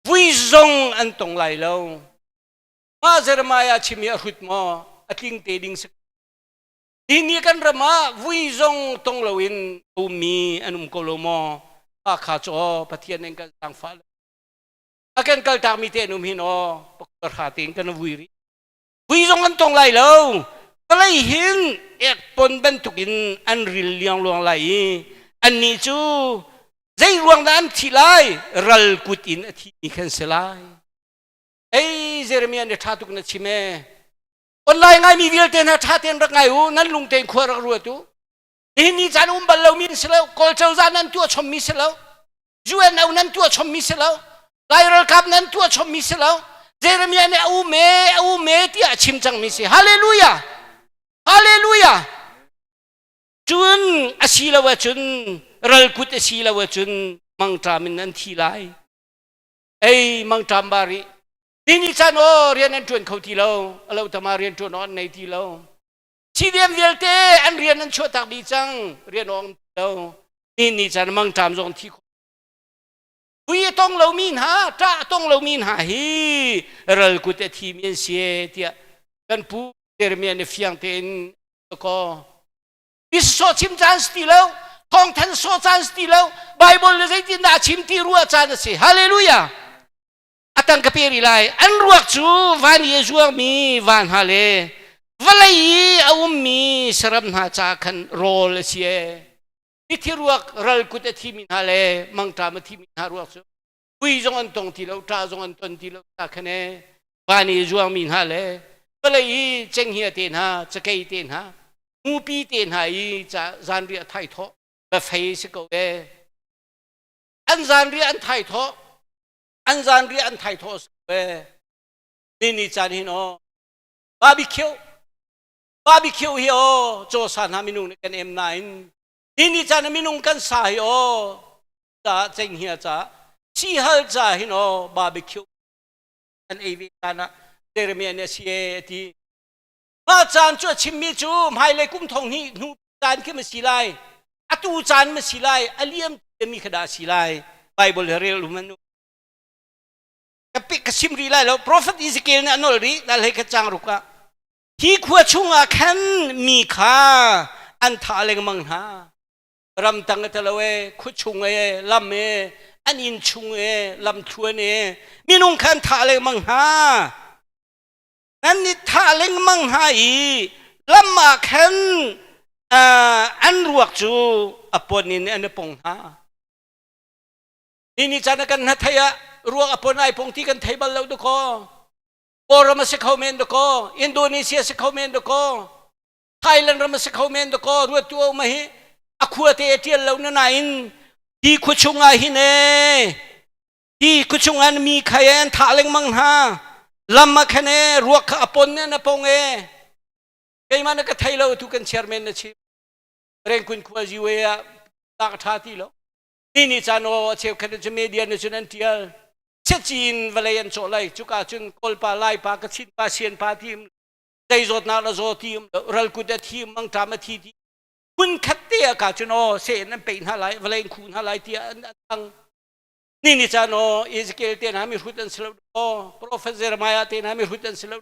Vui zong an tong lai lo. Mah Jeremiah chim hi a hrut maw? A tling te ding si. Hi ni kan ram ah vui zong tong loin ummi an um ko lo maw? Hakha cu aw Pathian in kan zaangfah lo. A kan kaltakmi te an um hin aw pakhat tein kan vui rih. Vui zong an tong lai lo. Vawlei hin ekpon bantukin an ril liangluang lai i annih cu zei ruang dah an thih lai? Ral kut in a thimi khan si lai. Ei Jeremiah nih ṭha tuk na chim ee. Online ngaimi vialte hna ṭha tein rak ngai u, nan lung tein khua rak ruat u. Nihin ni caan um bal lomi an si lo, Kawl cozah nan tuah chommi si lo, UNO nan tuah chommi si lo, Lai ralkap nan tuah chommi si lo. Jeremiah nih a um e, a um e tiah a chim cangmi si. Hallelujah! Hallelujah! Cun a si lo ahcun ral kut a si lo ahcun mangṭam in an thi lai. Ei mangṭam bari Nini caan aw rian an ṭuan kho ti lo, a lo tama rian ṭuan aw an nei ti lo. CDM vialte an rian an chuahtak dih cang, rian awk an ti lo. Nini caan mangṭam zong thi kho. Vui a tong lomi hna, ṭah a tong lomi hna hi ral kut a thimi an si e tiah kan pu Jeremiah nih fiang tein kaw. Sawh chim caan si ti lo, thawngthan sawh caan si ti lo, Bible le zeitindah a chim ti ruah caan a si. Hallelujah! A tang ka pe rih lai. An ruak cu van i a zuangmi va hna le vawlei i a ummi saram hna caah khan rawl a si ee. Mithi ruak ral kut a thimi hna le mangṭam a thimi hna ruak cu vui zong an tong ti lo, ṭah zong an ton ti lo ta khan ee. Van i a zuangmi hna le vawlei i cenghngia te hna, cakei te hna, mupi te hna i ca zanriah thaithawh va fei si ko ee. An zanriah an thaithawh an zanriah an thaithawh a si e ni ni caan hin aw barbecue barbecue hi aw caw sa hna minung nih kan em nain ni ni caan minung kan sa hi aw ca cenghngia ca sihal ca hin aw barbecue an ei ve caan ah Jeremiah nih a si e a ti mah caan cu a chimmi cu hmailei kum thong hnih hnu caan khi ma si lai atu caan ma si lai a liam mi kha dah si lai Bible he rel um anu ka pe ka sim rih lai lo prophet Ezekiel nih a nol rih dal hei kha cang ruk ah hi khua chungah khan mi kha an thah lengmang hna ramtang a talo e khua chung e lam e an inn chung e lam thluan e minung kha an thah lengmang hna Nan i thah lengmang hna i lam ah khan an ruak cu a pon in an i pong hna. Ni ni caan ah kan hna thei ah ruak a pon ai pong ti kan thei bal lo dakaw. Kawlram a si kho men dakaw, Indonesia si kho men dakaw, Thailand ram a si kho men dakaw, ruat tu ma hi a khua te a tial lo na nain hi khua chung ah hin ee Hi khuachung an mi kha e an thah lengmang hna. Lam ah khan e ruak kha a pon ne na pong e. Keimah na ka thei lo tu kan chairman na chim. Rengkun khua UA ah tak tha ti lo. Ni ni caan o a cheu khat cu media ne cun an tial. Chin vawlei an cawh lai cuka cun Kawlpa Laipa Kachin pa Sian pa ti um zei zawtnak la zaw ti um ral kut a thi mangṭam a thi ti phun khat te ah ka cun aw se in an peih hna lai vawlei in khu hna lai tiah an thang Ni ni caan aw Ezekiel te hna mi hrut an si lo aw Prophet Jeremiah te hna mi hrut an si lo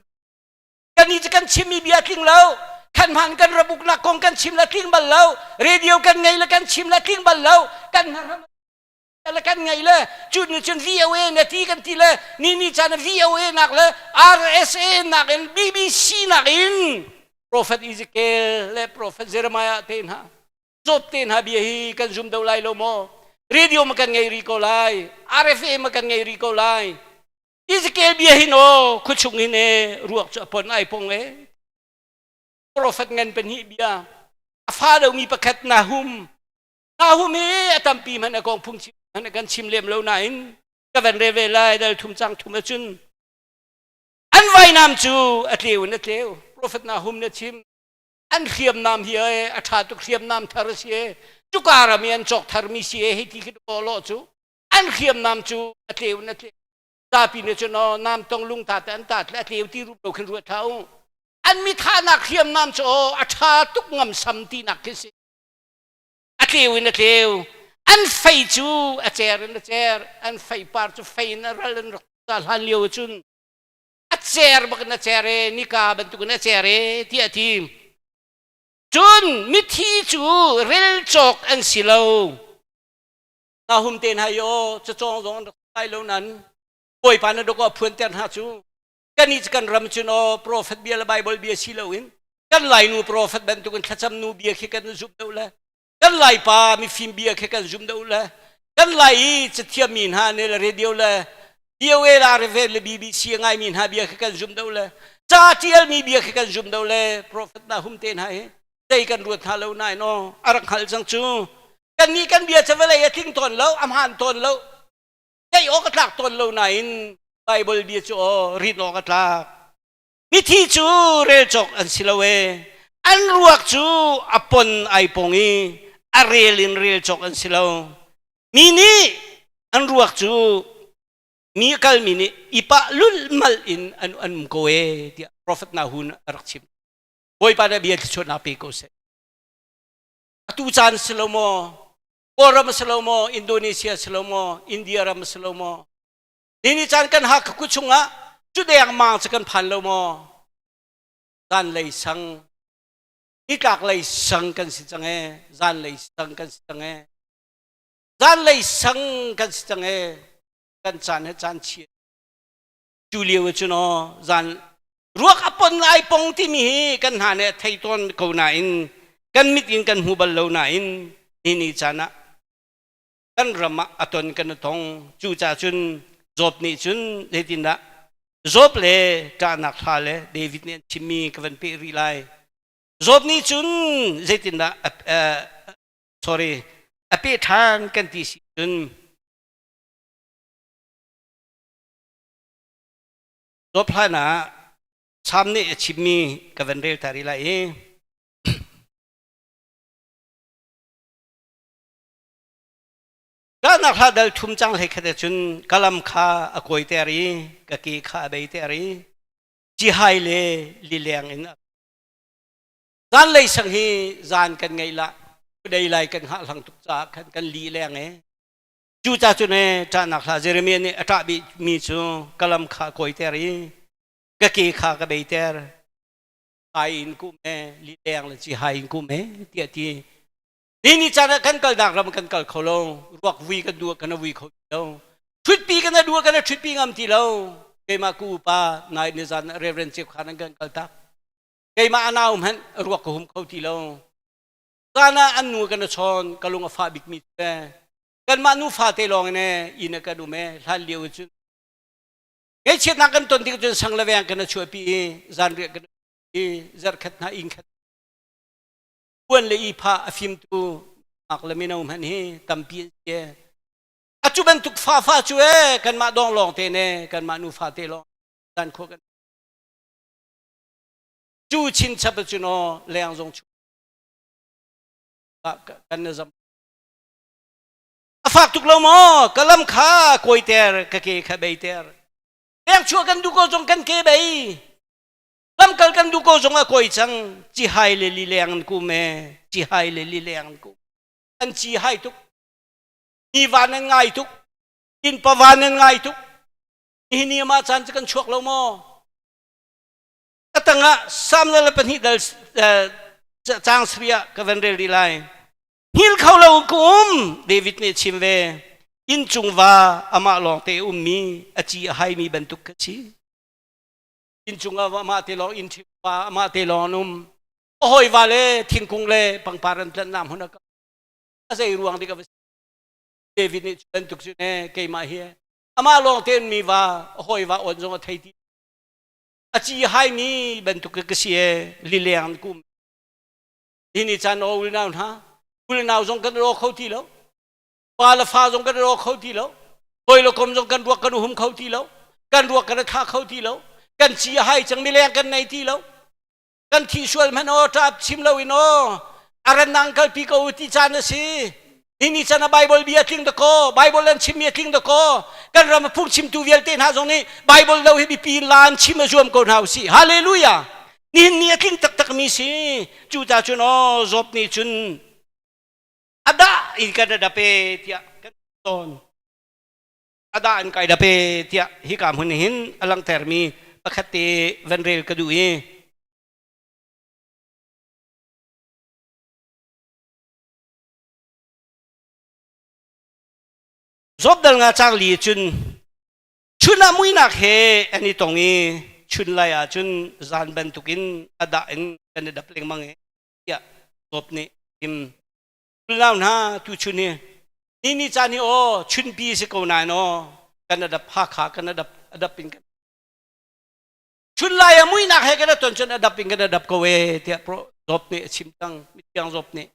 kan ni cu kan chimmi bia tling lo khan hman kan rabuk nak kong kan chim la tling bal lo radio kan ngei le kan chim la tling bal lo kan le kan ngei le cu nu cun VOA na ti kan ti le ni ni caan VOA nak le RSA nak in BBC nak in Prophet Ezekiel le Prophet Jeremiah te hna Job te hna bia hi kan zum do lai lo maw? Radio ma kan ngei ri ko lai. RFA ma kan ngei ri ko lai. Ezekiel bia hi no khuachung hin e ruak cu a pon ai pong e. Prophet ngan pahnih bia. A fa lomi pakhat Nahum. Nahum hi a tampi hmanh a kong phung chim hmanh kan chim lem lo nain ka van re ve lai dal thum cang thum ahcun an vainam cu a tleu in a tleu. Prophet Nahum na chim. An hriamnam hi e a ṭha tuk hriamnam thar a si e cuka ram i an cawk tharmi si e hei ti khi lo cu an hriamnam cu a tleu in a tleu. Zapi nih cun aw nam tong lung ta te an ta tle a tleu ti rup lo khin ruat hlah u. An mi thahnak hriamnam cu aw a ṭha tuk ngamsam tinak khi si. A tleu in a tleu. An fei cu a cer in a cer. An fei par cu fei in a ral an rak ta hlan lio cun a cer bak in a cer e nika bantuk in a cer e tiah a ti. Cun mithi cu rel cawk an si lo. Nahum te hna i aw cacawng zong an rak lai lo nan Bawipa na dawk a phuanter hna cu kan i kan ram cun aw profet bia le Bible bia si loin kan Lainu profet bantukin thlacam nu bia khi kan zumh deuh le kan Laipa mifim bia khi kan zum deuh le kan Lai i cathiam mi hna nih le radio le VOA la RFA le BBC ngai mi hna bia khi kan zum deuh le ca tial mi bia khi kan zum deuh le profet Nahum te hna hi zei kan ruat hna lo nain aw a rak hngalh cang cu kannih kan bia cu vawlei a tling tawn lo a hmaan tawn lo theih awk a tlak tawn lo nain Baibal bia cu aw rin awk a tlak mithi cu rel cawk an si lo e an ruak cu a pon ai pong i a rel in rel cawk an si lo mi nih an ruak cu mi a kalmi nih i pah lulhmalh in an an um ko e tiah profet Nahum a rak chim Bawipa nih bia thluachuahnak pe ko seh. Atu caan si lo maw? Kawlram si lo maw? Indonesia si lo maw? India ram si lo maw? Nini caan kan Hakha khua chungah cu dengmang cu kan phan lo maw? Zanlei sang, nitlak lei sang kan si cang ee. Zanlei sang kan si cang ee. Zanlei sang kan si cang ee. Kan caan he caan chia. Cu lio cun aw zan ruak a pon lai pong timi hi kan hna nih thei tawn ko nain kan mit in kan hmu bal lo nain ni ni caan ah kan ram ah a ton kan tong cu ca cun Job nih cun zeitindah Job le ṭahnak hla le David nih an chimmi ka van peh rih lai Job nih cun zeitindah sorry a peh ṭhan kan ti si cun Dawp hlan ah Salm nih a chimmi ka van rel ta rih lai i Kahnak hla dal thum cang hlei khat cun ka lam kha a kawiter i ka ke kha a beiter i cihai le lileng in zan lei sang hi zan kan ngei la dei lai kan hngah hlang tuk caah khan kan li leng e Cucaah cun ee ṭahnak hla Jeremiah nih a ṭah bikmi cu ka lam kha a kawiter i ka ke kha ka beiter. Hai in kum e, lileng le ci hai in kum e, tiah ti. Ni ni caan ah kan kalnak ram kan kal kho lo. Ruak vui kan duh kan vui kho ti lo. Ṭhutpi kan duh kan ṭhutpi ngam ti lo. Keimah ku upa nai ni zan Reverend Chief Khan an kan kal tak. Keimah a nau hmanh ruak ka hum kho ti lo. Zan ah an nu kan chawn ka lung a fah bikmi cu kanmah nufa te lawng in inn ah kan um e hlan lio cun ngaihchiatnak kan ton tik cun sang le veng kan chuahpi i zanriah kan i zarhkhat hna inn khat puan le ipha a fimtu ak le mino hmanh hi tampi an si a cu bantuk fa fa cu e kanmah dong lawng te ne kanmah nufa te lawng dan khua kan cu chin chap cun aw leng zong chu kan na zam A fak tuk lo maw? Ka lam kha kawiter, ka ke kha beiter. Pek chuah kan duh ko zong kan ke bei. Lamkal kan duh ko zong a kawi cang. Cihai le lileng an kum e. Cihai le lileng an kum. An ci hai tuk. Ni van an ngai tuk. Inn pa van an ngai tuk. Nihin ni mah caan cu kan chuak lo maw? A tangah Salm le pahnih dal caang sarih ka van rel rih lai. Hngil kho lo ka um David nih a chim ve. Inncung va amah lawngte a ummi a ci a haimi bantuk ka si. Inncung ah amah te lawng inn va amah te lawng an um. A hawi va le thingkung le pangpar an tlanhnak hmun a a zei ruang dik a va si. David nih cu bantuk cu ne keimah hi amah lawng te mi va a hawi va on zong a thei ti. A ci haimi bantuk ka si e lileng an kum. Hi ni caan aw unau hna, unau zong kan ro kho ti lo. Pa le fa zong kan ro kho ti lo. Hawi le kom zong kan ruak kan hum kho ti lo. Kan ruak kan thla kho ti lo. Kan ci a hai cang mi leng kan nei ti lo. Kan thi sual hmanh aw ṭap chim lo in aw aran nang kalpi ko ti caan a si. Ni ni chan a Bible bia tling dakaw, Bible an chimmi a tling dakaw. Kan ram a phungchimtu vialte hna zong nih Bible lo hi biapi in la an chim a zuam ko hna usih. Hallelujah! Nihin ni a tling taktak mi si. Cu ta cun aw Job nih cun a dah in kan ra pe tiah kan tawn. A dah in kai da pe tiah hika hmun hin a langhtermi pakhat te van rel ka duh i Job dal nga cang li cun chun ah muinak he an i tong i chun lai ah cun zan bantukin a dah in kan i dap lengmang i tiah Job nih im lau hna tu chun hi ni ni caan hi aw chunpi si ko nain aw kan adap Hakha kan adap adap in kan chun lai a muinak he kan ton cun adap in kan adap ko e tiah pro Job nih a chim cang mithiang Job nih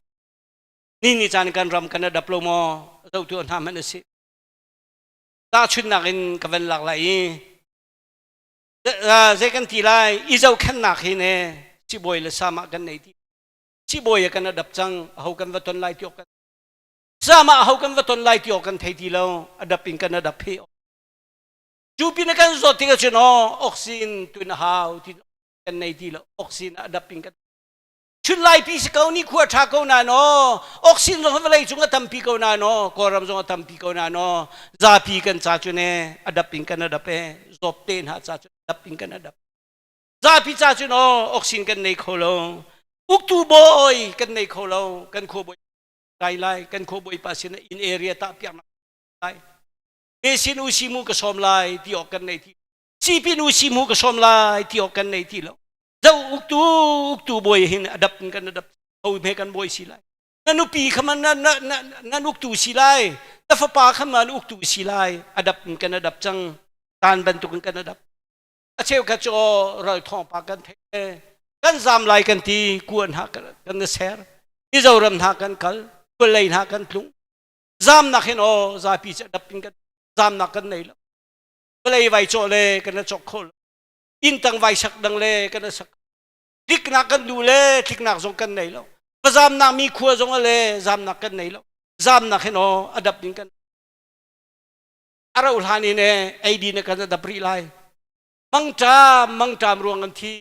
Ni ni caan kan ram kan adap lo maw zohtu hna hmanh a si. Tahchunhnak in ka van lak lai i zei kan ti lai i zohkhenhnak hi ne sibawi le sama kan nei ti. Sibawi kan adap cang aho kan va ton lai ti kan sama aho kan va ton lai ti kan thei ti lo adap in kan adap hi. Cu pin kan zawt tik ahcun aw oxygen tun a hau ti kan nei ti lo oxygen adap in kan Chun laipi si ko ni khua ṭha ko na no oxygen zong vawlei cung a tampi ko na no Kawlram zong a tampi ko na no zapi kan ca cu ne adap in kan adap e zawp te hna ca cu adap in kan adap zapi ca cu no oxygen kan nei kho lo uktu bawi kan nei kho lo kan khua bawi kai lai kan khua bawi pa sin in area ta piak lai me sin u si mu ka som lai ti ok kan nei ti sipin u si mu ka som lai ti ok kan nei ti lo zo uktu uktu bawi hin adap in kan adap ho me kan bawi si lai na nupi kha man na na na nan uktu si lai na fapa kha man uktu si lai adap in kan adap cang tan bantuk in kan adap a cheu kha chu ral thong pa kan thei kan zam lai kan ti kuan ha kan kan ser Mizoram hna kan kal kulei hna kan tlung zamnak hin o zapi che adap in kan zamnak kan nei lo vawlei vai cawh le kan chok kho lo inn vai sak dang le kan sak tliknak kan duh le tliknak zong kan nei lo zamnak mi khua zong le zamnak kan nei lo zamnak hin aw adap ding kan aro hlan in e eidi na kan adap rih lai mangṭam mangṭam ruang an thi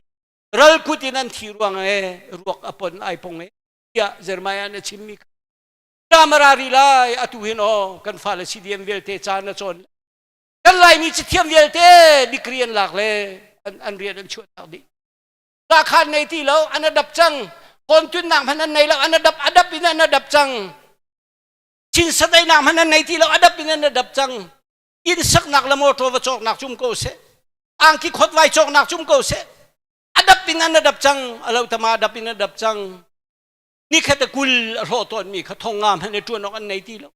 ral kut in an thi ruang e ruak apon ai pong e tiah Jeremiah na chimmi kamara ri lai atu hin aw kan fale CDM vialte ca na cawn Kan Laimi cathiam vialte degree an lak le an, an rian an chuahtak dih. Lahkhan nei ti lo, an adap cang. Kawntunnak hmanh an nei lo, an adap, adap in an adap cang. Chin sadainak hmanh an nei ti lo, adap in an adap cang. Inn saknak le motor va cawknak cum ko seh. Angki khot vai cawknak cum ko seh. Adap in an adap cang. Alo tama adap in adap cang. Ni khat a kul a hlawh tawn mi kha thong nga hmanh i ṭuan awk an nei ti lo.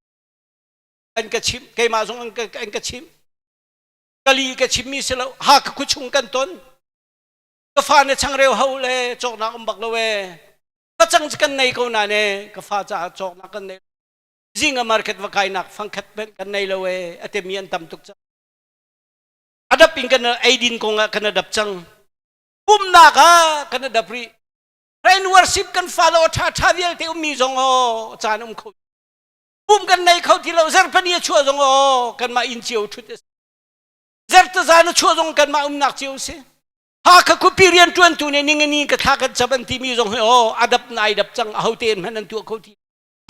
An ka chimh keimah zong an ka, an ka chimh kali ka chimmi si lo ha ka khuchung kan ton ka fa na changreu ho le cawknak um bak lo e facang kan nei ko na ne ka fa caah cawknak kan nei zinga market va kainak fangkhat kan nei lo e atemi an tam tuk cang adap in kan eidin kong ah kan adap cang pumnak ah kan adap rih rain worship kan fa lo tha tha vialte ummi zong o caan um kho Pum kan nei kho ti lo zarhpani a chuah zong aw kanmah inn cio ṭhut a si. Zarhtazan a chuah zong kanmah umnak cio si. Hakha khuapi rianṭuantu nih ningani ka thla kan chap an timi zong hi aw a dap na ai dap cang a hote in hmanh an tuah kho ti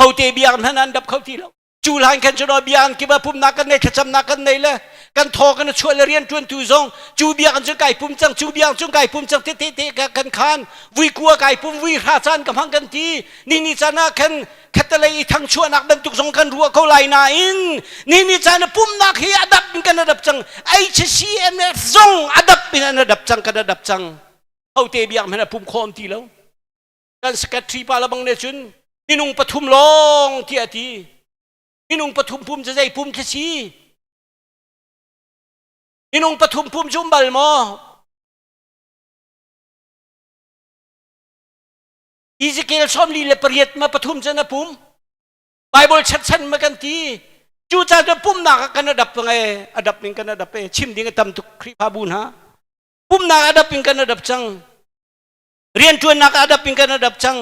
hote biak hmanh an dap kho ti lo cu hlan khan cu bia an kip ah pumnak kan nei thlacamnak kan nei le kan thaw kan chuah le rianṭuantu zong cu biak an cun kai pum cang cu biak cun kai pum cang te te te kan khan vui kua kai pum vui hra caan ka hmang kan ti ni ni caan ah khan khatalei i thangchuahnak bantuk zong kan ruah ko lai nain ni ni caan pumnak hi adap in kan adap cang HCMF zong adap in an adap cang kan adap cang hote biak hmanh a pum khawm ti lo kan secretary pa labang ne cun minung pathum lawng ti a ti minung pathum pum cu zei pum khi si minung pathum pum cu um bal maw Ezekiel 48 ma pathum cun a pum. Bible chatchan ma kan ti. Cu ca cu pumnak ah kan adap nge adap ning kan adap e chim ding a tam tuk Khrihfabu hna. Pumnak adap in kan adap cang. Rianṭuannak adap in kan adap cang.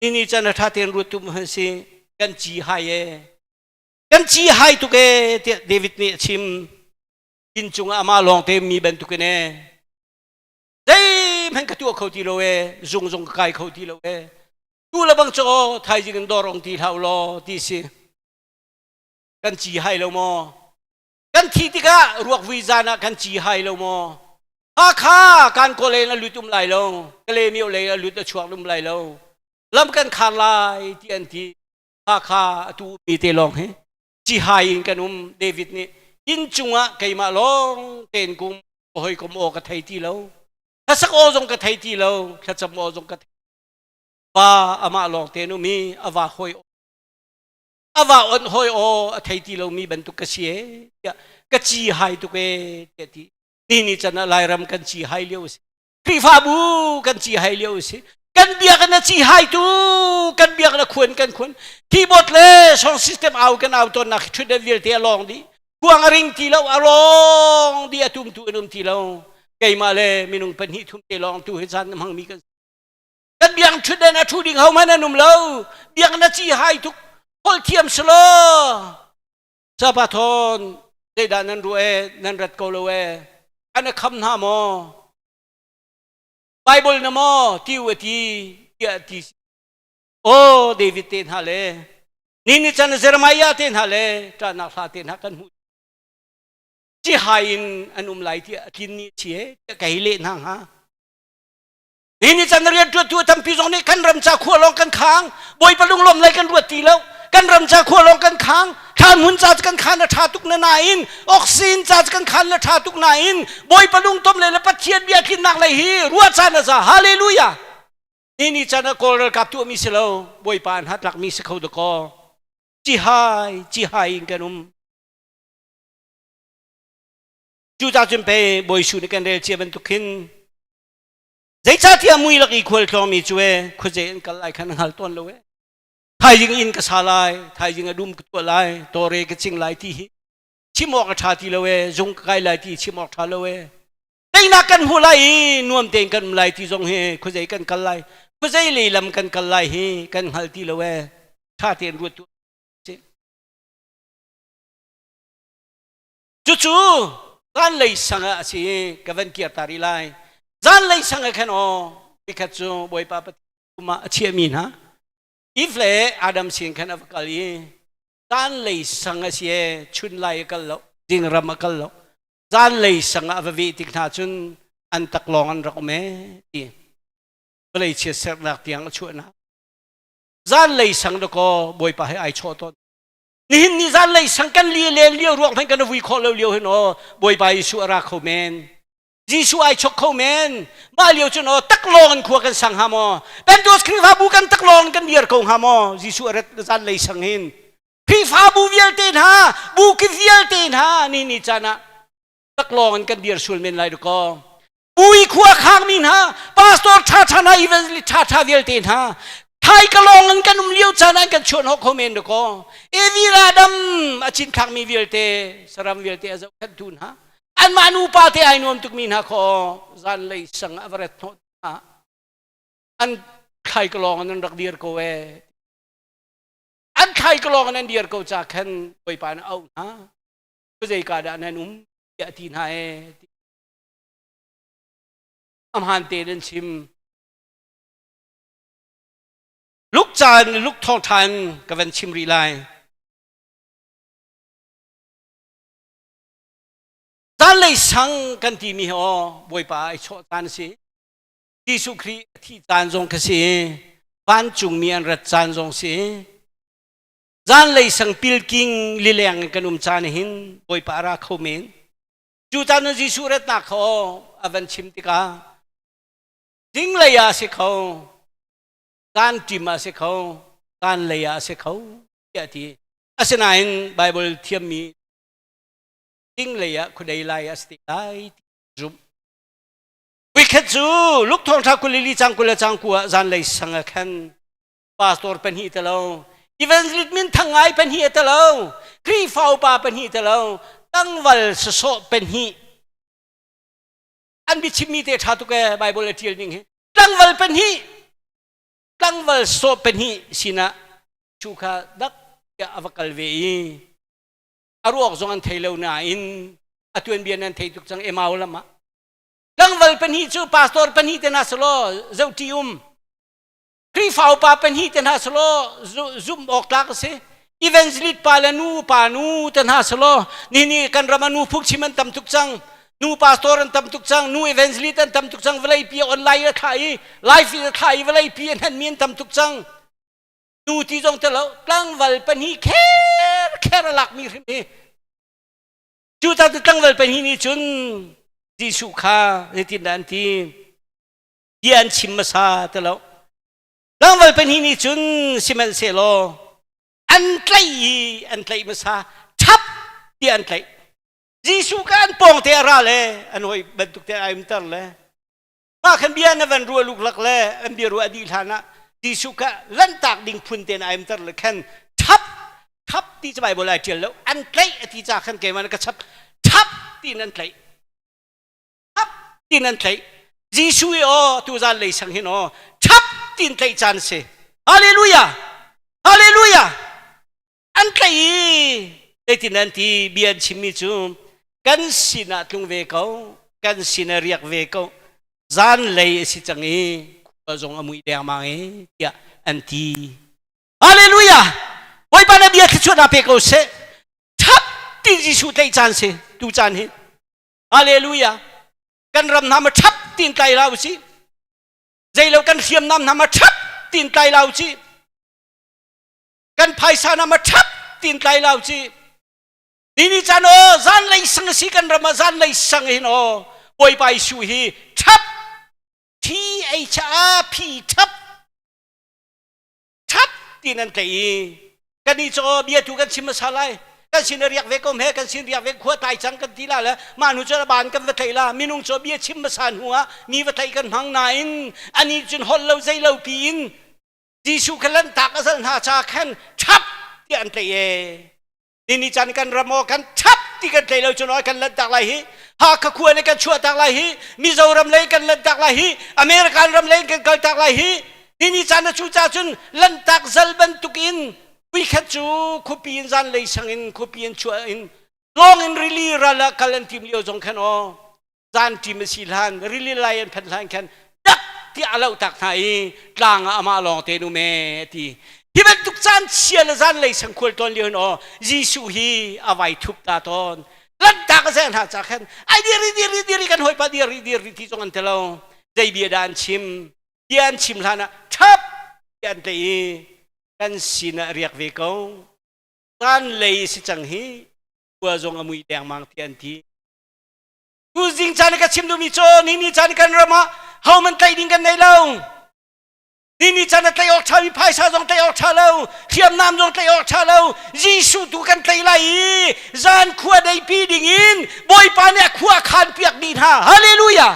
Ni chan a tha ten ruat tu han si kan ci hai e kan ci hai tuk e tiah David nih a chim. Inn cungah amah lawng te mi bantukin e zeihmanh ka tuah kho ti lo e zung zung ka kai kho ti lo e tu le bang cu thaizing in dawr ong ti hlah law ti si kan ci hai lo maw kan thi tikah ruak vui zan ah kan ci hai lo maw Hakha kan kaw lei a lut um lai lo Kale mio lei a lut a chuak um lai lo lam kan khar lai ti an ti Hakha atu mi te lawng hi cihai in kan um David nih inn cungah keimah lawng tein kum hawikom aw ka thei ti lo hlasak aw zong ka thei ti lo thlacam aw zong ka thei pa amah lawng tein um i a va hawi a va on hawi aw a thei ti lomi bantuk ka si e tiah ka ci hai tuk e tiah ti ni ni can ah Lairam kan ci hai lio a si Khrihfabu kan ci hai lio a si. Kan biakinn a ci hai tu kan biakinn a khuan kan khuan. Keyboard le song system au kan au tawnnak hi ṭhutdan vialte a lawng dih. Kuang a ring ti lo, a lawng dih a tumtu an um ti lo. Keimah le minung pahnih thum te lawng tu hi caan na hmangmi kan si. Kan biakinn ṭhutdan a ṭhu ding hohmanh an um lo. Biakinn a ci hai tuk. Holh thiam selaw. Sapa thawn zeidah nan ruah e nan rat ko lo e an a kham hna maw Bible na maw ti u a ti tiah ti o David te hna le ni ni chan Jeremiah te hna le ṭahnak hla te hna kan hmuh ci hai in an um lai tiah a tlin ni chi he tiah ka hei leh hna hnga Hi ni can rian ṭuantu tampi zong nih kan ram ca khua lawng kan khang Bawipa lunglawm lei kan ruat ti lo kan ram ca khua lawng kan khang thlan hmun ca kan khan a ṭha tuk na nain oxygen ca kan khan na ṭha tuk nain Bawipa lungtom le le Pathian bia tlinnak lei hi ruah caan a za hallelujah ni ni can ah Kawl ralkap tuahmi si lo Bawipa an hatlakmi si kho dakaw cihai cihai in kan um cucah cun pei Bawi Su nih kan rel cia bantuk khin Zeicahtiah mui lak i khual tlawngmi cu e khuazei an kal lai khan a hngal tawn lo e. Thaizing inn ka sa lai, thaizing a dum ka tuah lai, tawre ka cing lai ti hi chim awk a ṭha ti lo e, zung ka kai lai ti chim awk ṭha lo e. Teinak kan hmu lai i nuam tein kan um lai ti zong hi khuazei kan kal lai, khuazei lei lam kan kal lai hi kan hngal ti lo e. Ṭha tein ruat tu Cucu zanlei sang ah a si i ka van kir ta rih lai. Zanlei sang ah khan aw nikhat cu Bawipa Pathian ah a chiahmi hna Eve le Adam sin khan a va kal i zanlei sang a si e chun lai a kal lo zingram a kal lo zanlei sang ah a va veh tik hna cun an taklawng an rak um e ti vawlei chiatserhnak tiang a chuahnak zanlei sang dakaw Bawipa he ai chawh tawn Nihin ni zanlei sang kan li len lio ruang hmanh kan vui khawh lo lio hin aw Bawipa Jesuh a ra kho men. Jesuh ai chok kho men. Mah lio cun aw taklawng in khua kan sang hnga maw? Pentecost Khrihfabu kan taklawng in kan dir ko hnga maw? Jesuh a rat zanlei sang hin. Khrihfabu vialte hna, bu ki vialte hna ni ni caan ah taklawng in kan dir sul men lai dakaw. Pui khua khangmi hna, pastor ṭhaṭha hna, evangelist ṭhaṭha vialte hna, thai ka lawng in kan um lio caan ah kan chuan hawk kho men dakaw. Evi dam a cinthlakmi vialte, saram vialte a zohkhenhtu hna, anmah nupa te ai nuam tukmi hna khaw zanlei sang ah va ret hnawh hna. An thlai ka lawng in an rak dir ko ee. An thlai ka lawng in an dir ko ca khan Bawipa nih a auh hna. Zei ka dah nan um tiah a ti hna ee. Amhan tein an chim. Luk caan luk thawngṭha in ka van chim rih lai. Zanlei sang kan timi hi aw Bawipa ai chawh caan a si. Jesuh Khrih a thih caan zong kha si. Vancungmi an rat caan zong si. Zanlei sang pilking lileng in kan um caan hin Bawipa a ra kho men. Cucaan ah Jesuh ratnak kha a van chim tikah zinglei ah a si kho, zan ṭim ah a si kho, zanlei ah a si kho tiah a ti. Asinain Baibal thiammi zinglei ah khuadei lai ah a si te lai ti zumh. Voikhat cu Luke thawngṭha 24 cang 20 le cang ku ah zanlei sang ah khan pastor pahnih te lo evangelist min thang ngai pahnih te lo Khrihfa upa pahnih te lo tangval sasawh pahnih an biachimmi te ṭha tuk ee Bible a ṭial ning hi tlangval pahnih. Tlangval sawh pahnih sinah cu kha dak tiah a va kal ve i a ruak zong an thei lo nain a tuanbia nan thei tuk cang Emau lam ah. Tlangval pahnih cu pastor pahnih te hna selaw zohṭi um. Khrihfa upa pahnih te hna selaw zumh awk tlak a si. Evangelist pa le nu pa nu te hna selaw nini kan ram ah nu phungchim an tam tuk cang. Nu pastor an tam tuk cang, nu evangelist an tam tuk cang, vawlei pi online a thlah i live in a thlah i vawlei pi a hnanmi an tam tuk cang. Nu ti zong te lo tlangval pahnih kher kher a lakmi hrim hi. Cu ta tlangval pahnih nih cun Jesuh kha zeitindah an ti? Bia an chim hmasa ti lo. Tlangval pahnih nih cun sihmanhsehlaw an tlaih i an tlaih hmasa ṭhap tiah an tlaih. Jesuh kha an pawng te a ra le an hawi bantuk te ai umter le mah khan bia na van ruah luklak le an bia ruah dih hlan ah Jesuh kha lanhtak ding phun tein ai umter le khan ṭhap ṭhap ti cu Bible ai ṭial lo an tlaih a ti ca khan keimah ka chap ṭhap tiin an tlaih ṭhap tiin an tlaih Jesuh i aw tuzan lei sang hin aw ṭhap tiin tlaih caan si Hallelujah Hallelujah an tlaih i zeitin an ti bia an chimmi cu kan sinah tlung ve ko kan sinah riak ve ko zanlei a si cang i khua zong a mui dengmang i tiah an ti Hallelujah Bawipa na bia thluachuah pe ko seh thap ti Jesuh tlaih caan si tu caan hi Hallelujah kan ram hna ma thap tin tlai la usih zeilo kan hriamnam hna ma thap tin tlai la usih kan phaisa na ma ṭhap tin tlai lo ci ni ni caan aw zan lei sang si kan ram ah zan lei sang hin aw Bawipa Jesuh hi ṭhap T H A P ṭhap ṭhap tin an tlaih i kan i caw bia tu kan chim hmasa lai kan sin riak ve ko he kan sin riak ve khua tai cang kan ti la le mah hnu cu ban kan va tlaih la minung caw bia chim hmasa hnu ah mi va tlaih kan hmang nain ani cun holh lo zei lo pi in Jesuh kha lanhtak a zalh hna ca khan ṭhap tiah an tlaih ee. Nini caan kan ram aw kan ṭhap ti kan tlaih lo cun aw kan lanhtak lai hi. Hakha khua nih kan chuahtak lai hi. Mizoram lei kan lanhtak lai hi. American ram lei kan kaltak lai hi. Nini caan na cu ca cun lanhtak zal bantuk in vuikhat cu khuapi in zanlei sang in khuapi in chuah in lawng in rili ral ah kal an tim lio zong khan aw zan ṭim a si hlan rili lai an phanh hlan khan dak tiah a loh tak hna i tlang ah amah lawng te nu me ti hi bantuk caan chia le zan lei sang khual tawn lio hin aw Jesuh hi a vai thup ta tawn lanhtak a zeh hna ca khan ai diri diri diri kan hawipa diri diri ti zong an ti lo zei bia dah an chim bia an chim hlan ah ṭhap ti an tei i kan sinah riak ve ko zan lei si cang hi khua zong a mui dengmang ti an ti Tuzing caan ka chim duhmi cu ni ni caan kan ram ah hohmanh tlaih ding kan nei lo. Ni ni caan a tlaih awk ṭhami phaisa zong tlaih awk ṭha lo, hriamnam zong tlaih awk ṭha lo. Jesuh tu kan tlaih lai i zan khua deipi ding in Bawipa nih a khua khan piak dih hna. Hallelujah!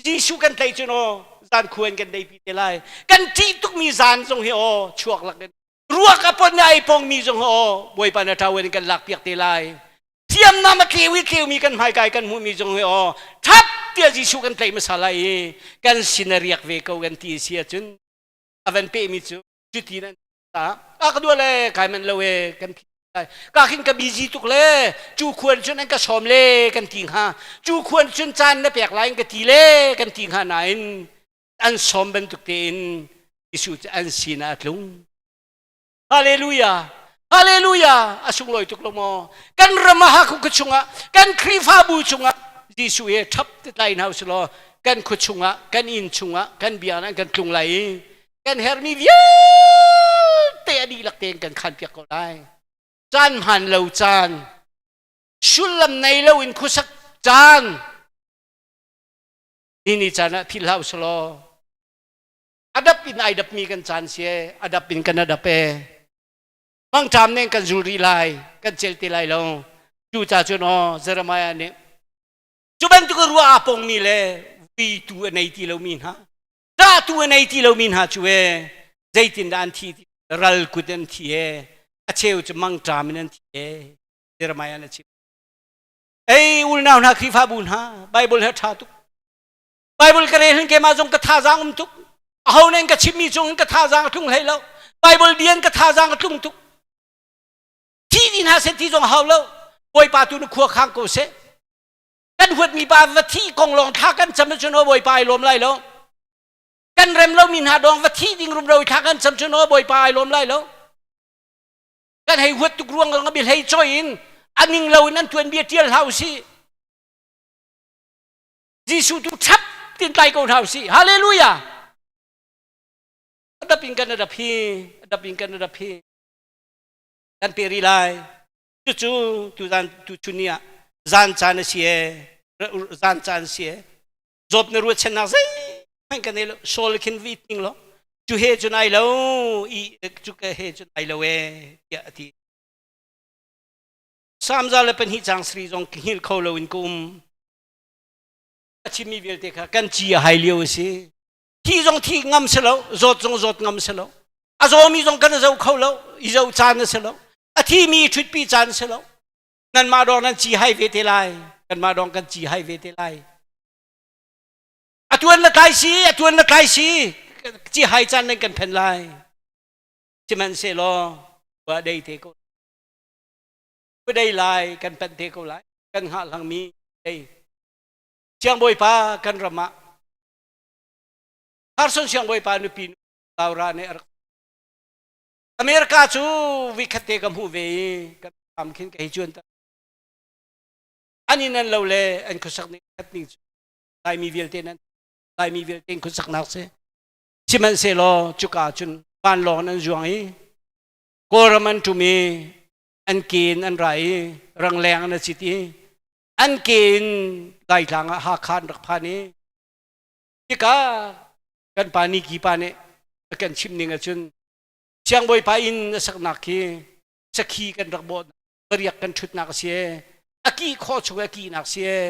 Jesuh kan tlaih cun aw zan khua in kan deipi te lai. Kan ṭih tukmi zan zong hi aw chuak lak in ruak a pon ai pongmi zong aw Bawipa na ṭawen in kan lak piak te lai. Thiamnam a tleu i tleumi kan hmaikai kan hmuhmi zong hi aw ṭhap tiah Jesuh kan tlaih hmasa lai i kan sin a riak ve ko kan ti si ahcun a van pehmi cu cuti nan ta a ka dua le kai manh lo e kan thi lai ka khin ka busy tuk le cu khuan cun an ka sawm le kan ti hnga cu khuan cun caan na pek lai ka ti le kan ti hnga nain an sawm bantuk tein Jesuh cu an sinah a tlung Hallelujah. Hallelujah. A sunglawi tuk lo maw? Kan ram ah Hakhu khua chungah, kan Khrihfabu chungah Jesuh he ṭhap te tlai hna usih law kan khua chungah, kan inn chungah, kan biakinn kan tlung lai i kan herhmi vialte a dihlak tein kan khanpiak ko lai. Caan hmaan lo caan, sullam nei lo in khuasak caan, ni ni caan ah philh hlah usih law adap in ai dapmi kan caan si e adap in kan adap e mangṭam nen kan zul rih lai kan cel ti lai lo cu ca cun aw Jeremiah nih cu bantuk ruah aa pongmi le vuitu a nei ti lomi hna ṭahtu a nei ti lomi hna cu e zeitindah an thi ti ral kut an thi e a cheu cu mangṭam in an thi e Jeremiah na chim ei ulnau hna Khrihfabu hna Bible he ṭha tuk Bible ka rel hin keimah zong ka thazaang um tuk. Aho nen ka chimmi cung ka thazaang a tlung hlei lo. Bible bian ka thazaang a tlung tuk. Thi din ha seh ti zong hau lo. Bawipa tu na khua khang ko seh. Kan huatmi pa va thi kong lawng thla kan cam cun aw Bawipa ai lawm lai lo. Kan rem lomi hna dong va thi ding rumro thla kan cam cun aw Bawipa ai lawm lai lo. Kan hei huat tuk ruang nga bi hlei choi in aning lo in an tuan bia tial hau si. Jesuh tu chap tin tlai ko hna usih. Hallelujah. A dap in kan dap hi, a dap in kan dap hi. Kan pe ri lai. Cucu tu zan tu chun ni ah zan caan a si e, zan caan si e. Job na ruat chennak zei hmanh kan nei lo. Saul khin vi ting lo. Cu he cun ai lo, i cu ka he cun ai lo e tiah a ti. Psalm 102 caang sri zong hngilh kho lo in ka um. A chimmi vialte kha kan ci a hai lio a si. Thi zong thi ngam si lo, zawt zong zawt ngam si lo. A zawmi zong kan zo kho lo, i zo caan a si lo. A thimi ṭhutpi caan si lo. Nanmah dawng nan ci hai ve te lai. Kanmah dawng kan ci hai ve te lai. A tuan na tlai si, a tuan na tlai si. Ci hai caan nan kan phen lai. Sihmanhsehlaw, wa dei te ko. Kudei lai kan panh te ko lai kan hngah hlangmi ei siangbawipa kan ram ah Carson siangbawipa nupi Laura nih a rak America cu vikhat te ka hmuh ve i ka am khin ka hei cuan ta an in an lo le an khuasak ning khat ning cu Laimi vialte nan Laimi vialte in khuasaknak si sihmanhsehlaw cuka cun vanlawng an zuang i Kawlram an ṭum i an ke in an ra i rangleng an cit i an ke in Laitlang ah Hakha an rak phan i hika kan pa Niki pa nih a kan chimh ning ahcun Siangbawipa inn a saknak khi sakhi kan rak bawh pariak kan ṭhutnak a si e a kih khawh chung a kihnak si e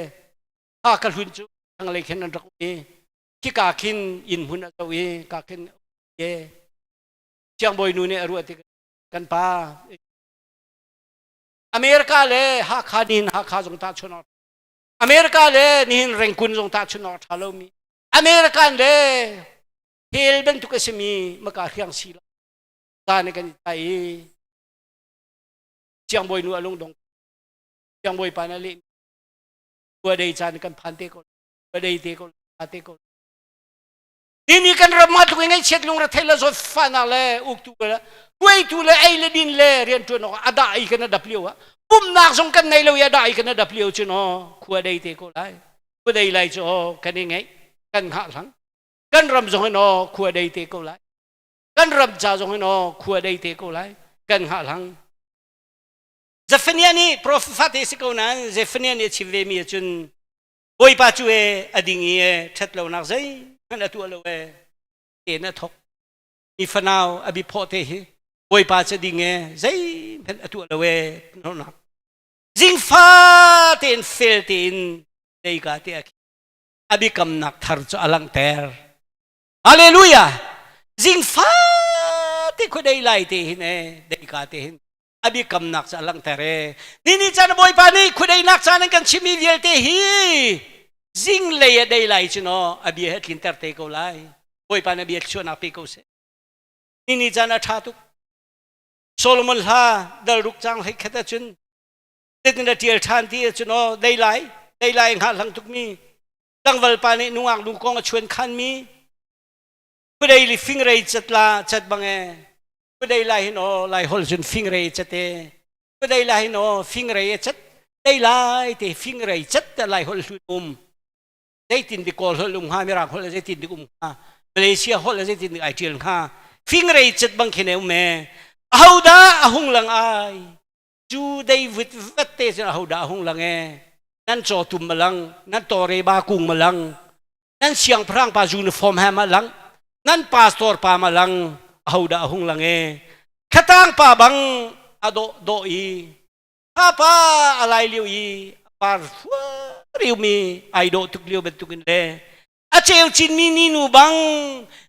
ha ka hlun cu thlanglei khin an rak um i khika khin inn hmun a zo i ka khin e Siangbawi nu nih a ruah tik kan pa America le Hakha nihin Hakha zong tahchunh awk America le nihin Rengkun zong tahchunh awk ṭha lomi American le hel bantuk a simi maka hriang si lo ta nih kan i tai i siangbawi nu a lungdong siangbawi pa na leh khua dei caan kan phan te ko khua dei te ko te ko Nini kan ram ah tluk in ngaihchiat lungrethei le zawtfahnak le uktu le hruaitu le ei le din le rianṭuan awk a dah i kan a dap lio ah pumnak zong kan nei lo i a dah i kan a dap lio cu no khua dei te ko lai khua dei lai cu aw kan i ngeih kan hngah hlang kan ram zong in aw khua dei te ko lai kan ram ca zong in aw khua dei te ko lai kan hngah hlang Zephaniah nih profet si ko nain Zephaniah nih a chim ve mi ahcun Bawipa cu e a ding i e ṭhat lonak zeihmanh a tuah lo e tein a thok. Mi fanau a biphawh te hi Bawipa cu ding e zeihmanh a tuah lo e nak. Zingfa tein fel tein deika te a a biakamnak thar cu a langhter. Hallelujah! Zingfa te khuadei lai te hin e deika te hin a biakamnak cu a langhter e nini caan bawipa nih khuadeinak caan an kan chimmi vialte hi zinglei a dei lai cu no a bia he tlinter te ko lai bawipa na bia chuahnak pe ko seh nini caan a ṭha tuk Solomon hla dal ruk cang hlei khat ahcun tin a ṭial ṭhan ti ahcun aw dei lai dei lai hngah hlang tukmi tlangval pa nih nungak nu kong a chuan khanmi khuadei li fingrei catla cat bang e Kudei lai hin aw lai hol cun fingrei cate kudei lai hin aw fingrei a cat dei lai te fingrei cat te lai hol hlun um zeitin dik kawl hol um hnga mirang hol zeitin dik um hnga Malaysia hol zeitin dik ai tial hnga fingrei cat bang khin e um e ahodah a hung lang ai cu dei vut vat te cun ahodah a hung lang e nan caw tum malang nan tore ba kung malang nan siangpahrang pa uniform he ma lang nan pastor pa ma lang ahodah a hung lang e khatang pa bang a dawh dawh i pa pa a lai lio i par riu mi ai dawh tuk lio bantukin le a ceu chin mi ni nu bang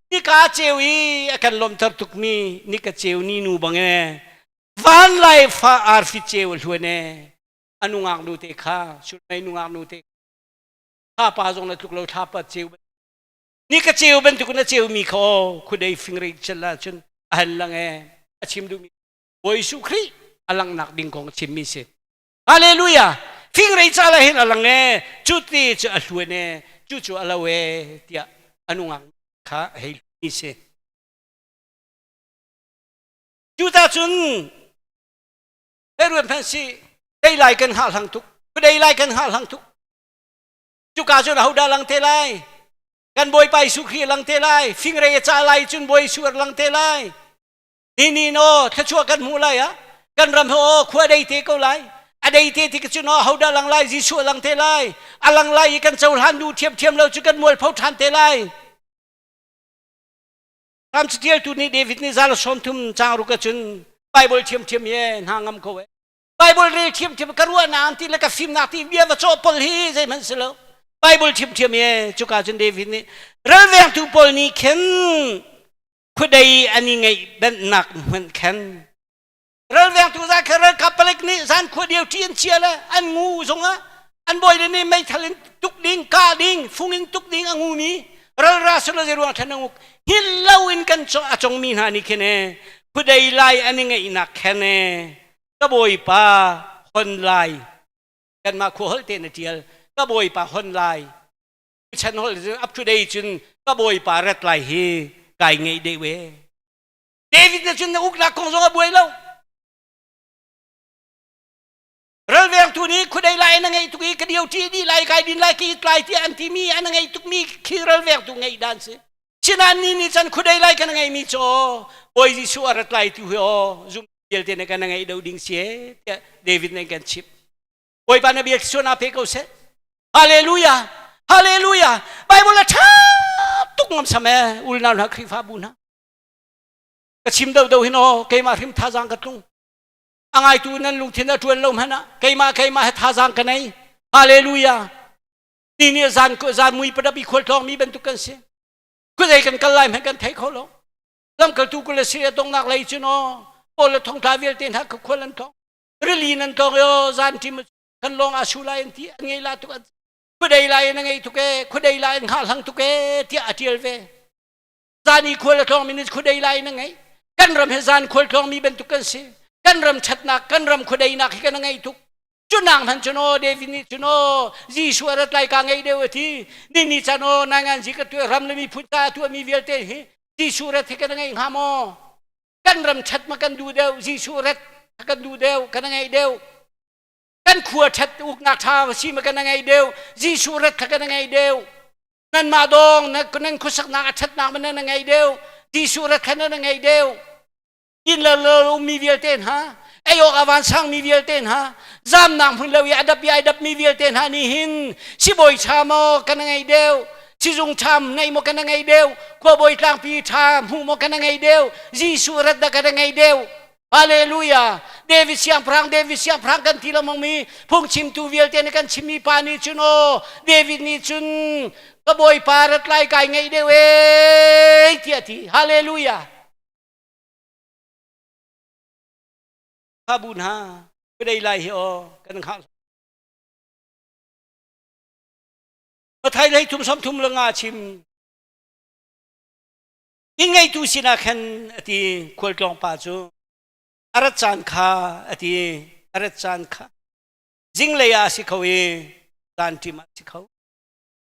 nika ceu i a kan lawmter tuk mi nika ceu ni nu bang e van lai fa arfi ceu a hluan e a nungak nu te kha sulmei nungak nu te thlapa zong na tluk lo thlapa ceu. Ni ka ceu bantuk in a ceumi kha aw khudei fingrei chel ahcun a han lang e a chim duhmi Bawi Jesuh Khrih a langhnak ding kong a chimmi si. Hallelujah! Fingrei ca la hin a lang e cu ti cu a hluan e cu cu a lo e tiah a nungak kha a hei mi si. Cuta cun hei ruan hmanh si dei lai kan hngah hlang tuk dei lai kan hngah hlang tuk cuka cun ahodah lang te lai kan bawipa Jesuh Khrih lang te lai fingrei a ca lai cun bawi Jesuh lang te lai ni ni no thluachuah kan hmuh lai ah kan ram ho khua dei te ko lai a dei te ti cun hodah lang lai Jesuh lang te lai a lang lai i kan cohlan duh thiamthiam lo cu kan mualpho ṭhan te lai Ram catialtu nih David nih zal 30 cang ruk ahcun Bible thiamthiam ye hna ngam ko e Bible rel thiamthiam ka ruahnak ti le ka fimnak ti bia va cawh pol hi zeihmanh si lo Bible thiamthiam ye cuka cun David nih ralvengtu pawl nih khin khuadei an i ngeih benhnak hmanh khan ralvengtu za kha ralkap palek nih zan khua deu ṭi an chia le an ngu zongah an bawi nih meithal in tuk ding kah ding fung in tuk ding a ngumi ralra silo zei ruang ṭhen a nguk hil lo in kan a congmi hna nih khin e khuadei lai an i ngeihnak khen e ka bawipa hon lai kanmah khua holh te na ṭial ka bawipa hon lai chan holh up to date cun ka bawipa rat lai hi kai ngeih deuh e David na cun na uknak kong zong a buai lo ralvengtu nih khudei lai na ngeih tuk i ka dio ṭi dih lai kai din lai ka it lai tiah an timi an ngeih tukmi khi ralvengtu ngeih dan si Sinan ni nih cun khudei lai kan ngeihmi cu aw Bawi Jesuh a rat lai tu hi aw zum vialte nih kan ngeih do ding si tiah David nih kan chimh Bawipa na bia suan pe ko seh Hallelujah Hallelujah Bible a ṭha tuk ngam sam e ulnau hna Khrihfabu hna ka chim do do hin aw keimah hrim thazaang ka tlung a ngaitu nan lungthin a ṭuan lo hmanh ah keimah keimah he thazaang ka nei Hallelujah ni nih zan zan mui padap i khualtlawng mi bantuk kan si khuazei kan kal lai hmanh kan thei kho lo lamkaltu kul le si a donghnak lei cun aw Paul le thongtla vialte hna ka khual an tlawng rili nan tlawng yo zan ṭim kan lawng aa su lai an ti an ngei la tuk khuadei lai in a ngei tuk e khuadei lai in hngah hlang tuk e tiah a ṭial ve zan i khual a tlawng mi nih khuadei lai in a ngei kan ram he zan khual tlawng mi bantuk kan si kan ram ṭhatnak kan ram khuadeinak hi kan a ngei tuk Cunang hman cun aw David nih cun aw Jesuh a rat lai ka ngei deuh a ti ni ni chan aw nangan zi ka tuah ram le miphun ca tuah mi vialte hi Jesuh rat hi kan ngei hnga maw kan ram ṭhat ma kan duh deuh Jesuh rat kan duh deuh kan ngei deuh kan khua ṭhat uknak ṭha si ma kan ngei deuh Jesuh rat kha kan ngei deuh nanmah dong nan khuasaknak a ṭhatnak ma nan ngei deuh Jesuh rat kha nan ngei deuh inn le lo ummi vialte hna ei awk a vansang mi vialte hna zamnak hmun lo i a dap i ai dap mi vialte hna nih hin sibawi ṭha maw kan ngei deuh sizung ṭha ngei maw kan ngei deuh khuabawi tlangpi ṭha hmuh maw kan ngei deuh Jesuh rat dah kan ngei deuh Hallelujah David siangpahrang David siangpahrang kan ti lengmang mi phungchimtu vialte nih kan chimmi pa nih cun aw David nih cun ka bawipa rat lai kai ngeih deuh ee tiah ti Hallelujah Khabu hna kudei lai hi aw kan hngah Mathai lei thum som thum le nga chim inn ngeitu sinah khan ati khualtlawng pa cu a rat caan kha ati a rat caan kha zinglei ah a si kho i zan ṭim ah a si kho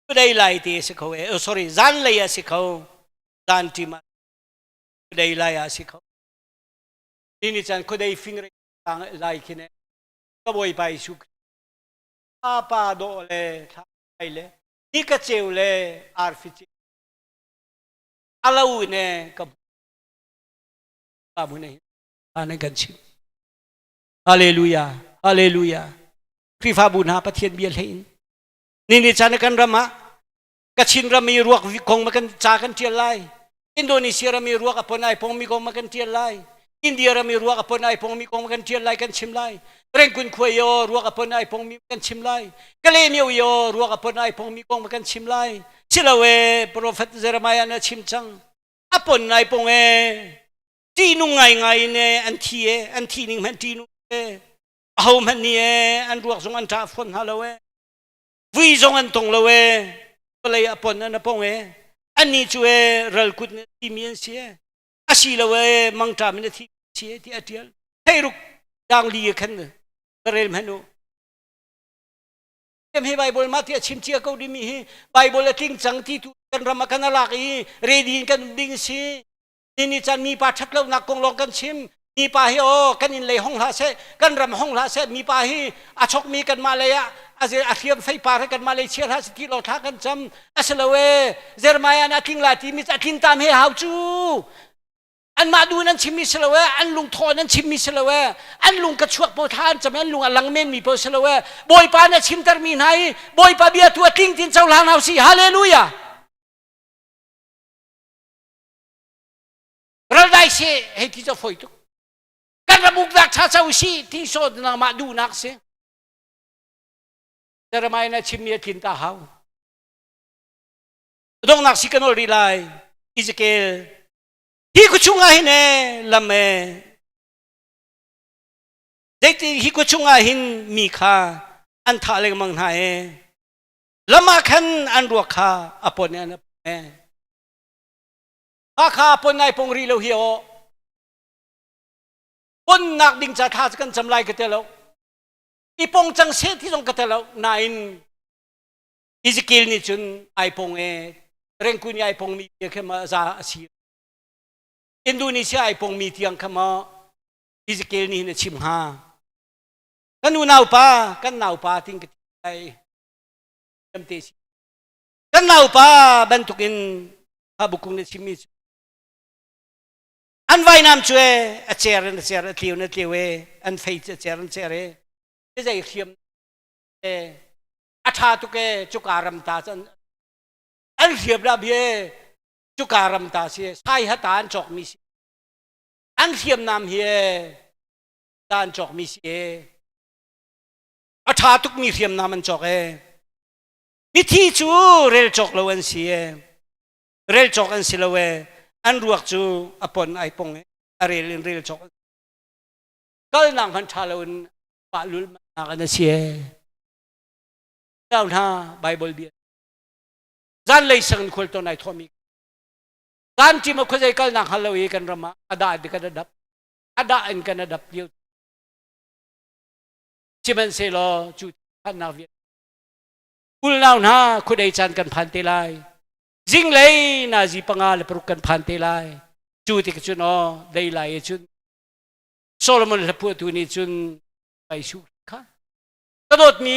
kudei lai ti a si kho e oh, sorry zan lei ah a si kho zan ṭim ah khuadei lai ah si kho ni ni caan khuadei fingre lai khi ne ka bawipa Jesuh pa pa dawh le thla le ni ka ceu le arfi ce alo ne ka pa mu ne ane kan chim hallelujah hallelujah Khrihfabu hna Pathian bia hlein ni ni caan kan ram ah Kachin ram i ruak kong ma kan ca kan ṭial lai. Indonesia ram i ruak a pon ai pongmi kong ma kan ṭial lai. India ram i ruak a pon ai pongmi kong ma kan ṭial lai kan chim lai. Rengkun khua i aw ruak a pon ai pongmi kan chim lai. Kalaymyo i aw ruak a pon ai pongmi kong ma kan chim lai. Silo e Prophet Jeremiah na chim cang. A pon ai pong e ṭihnung ngaingai in e an thi e an thi ning hmanh ṭihnung e aho hmanh nih e an ruak zong an ṭah fawn hna lo e vui zong an tong lo e vawlei a pon an a pong e. Annih cu e ral kut in a thimi an si e. Asi lo e mangṭam in a thi si e ti a ṭial. Theiruk dang li khan ka rel hmanh u. Kem hi Bible ma ti a chim cia ko dimi hi Bible a tling cang ti tu kan ram ah kan alak i ready in kan um ding si. Ni caan mipa ṭhat lonak kong lawng kan chim. Mipa hi aw kan inn lei hong hlah seh, kan ram hong hlah seh, mipa hi a chokmi kanmah lei ah a hriam feipar he kanmah lei chia hlah seh ti law thla kan cam. A si lo ee, Jeremiah nih a tling lai timi a tlin tam he hau cu. Anmah duh in an chimmi si lo ee, an lungthaw in an chimmi si lo ee, an lung ka chuak pawl thla an cam an lung a lang menmi pawl si lo ee. Bawipa nih a chimtermi hna hi Bawipa bia tu a tling tin cohlang hna usih. Hallelujah! Raldai si hei ti cu foi tuk. Kan ram uknak ṭha co si ti so nangmah duhnak si. Jeremiah na chimmi a tlin ta hau. Donghnak si kan ol rih lai. Ezekiel hi ku chungah hin e lam e zeiti hi ku chungah hin mi kha an thah lengmang hna e lam ah khan an ruak kha a pon an e Hakha pon ngai pong rih lo hi aw. Ponnak ding ca tha kan cam lai ka te lo. I pong cang se ti zong ka te lo. Nain Ezekiel nih cun ai pong e Rengkun i ai pong mi bia kha ma za a si. Indonesia ai pong mi tiang kha ma Ezekiel nih hin a chim hnga. Kan unau pa, kan naupa ting ka ti ai. Te si. Kan naupa bantukin Habakuk nih chimmi cu an vainam cu e a cer in a cer a tleu in a tleu e an fei cu a cer in cer e zei hriam e a ṭha tuk e cuka ram ta cu an hriam dah bia cuka ram ta si sai ha ta an cawk mi si an hriamnam hi e ta an cawk mi si e a ṭha tuk mi hriamnam an cawk e Mithi cu rel cawk lo an si e. Rel cawk an si lo e. An ruak cu a pon ai pong e. A rel in rel cawk. Kalnak hmanh ṭha lo in pah lul nak an si e. Tau hna Bible bia. Zanlei sang in khual ton ai thawmi. Zan ṭim a khuazei kalnak hal lo i kan ram ah a dah in kan adap. A dah in kan adap lio. Sihmanhsehlaw cu phannak vialte Kulnau hna khuadei caan kan phan te lai. Zinglei nazi 5 le 6 kan phan te lai. Cu tik cun aw dei lai e cun Solomon hlaphuahtu nih cun ai su kha ka dawtmi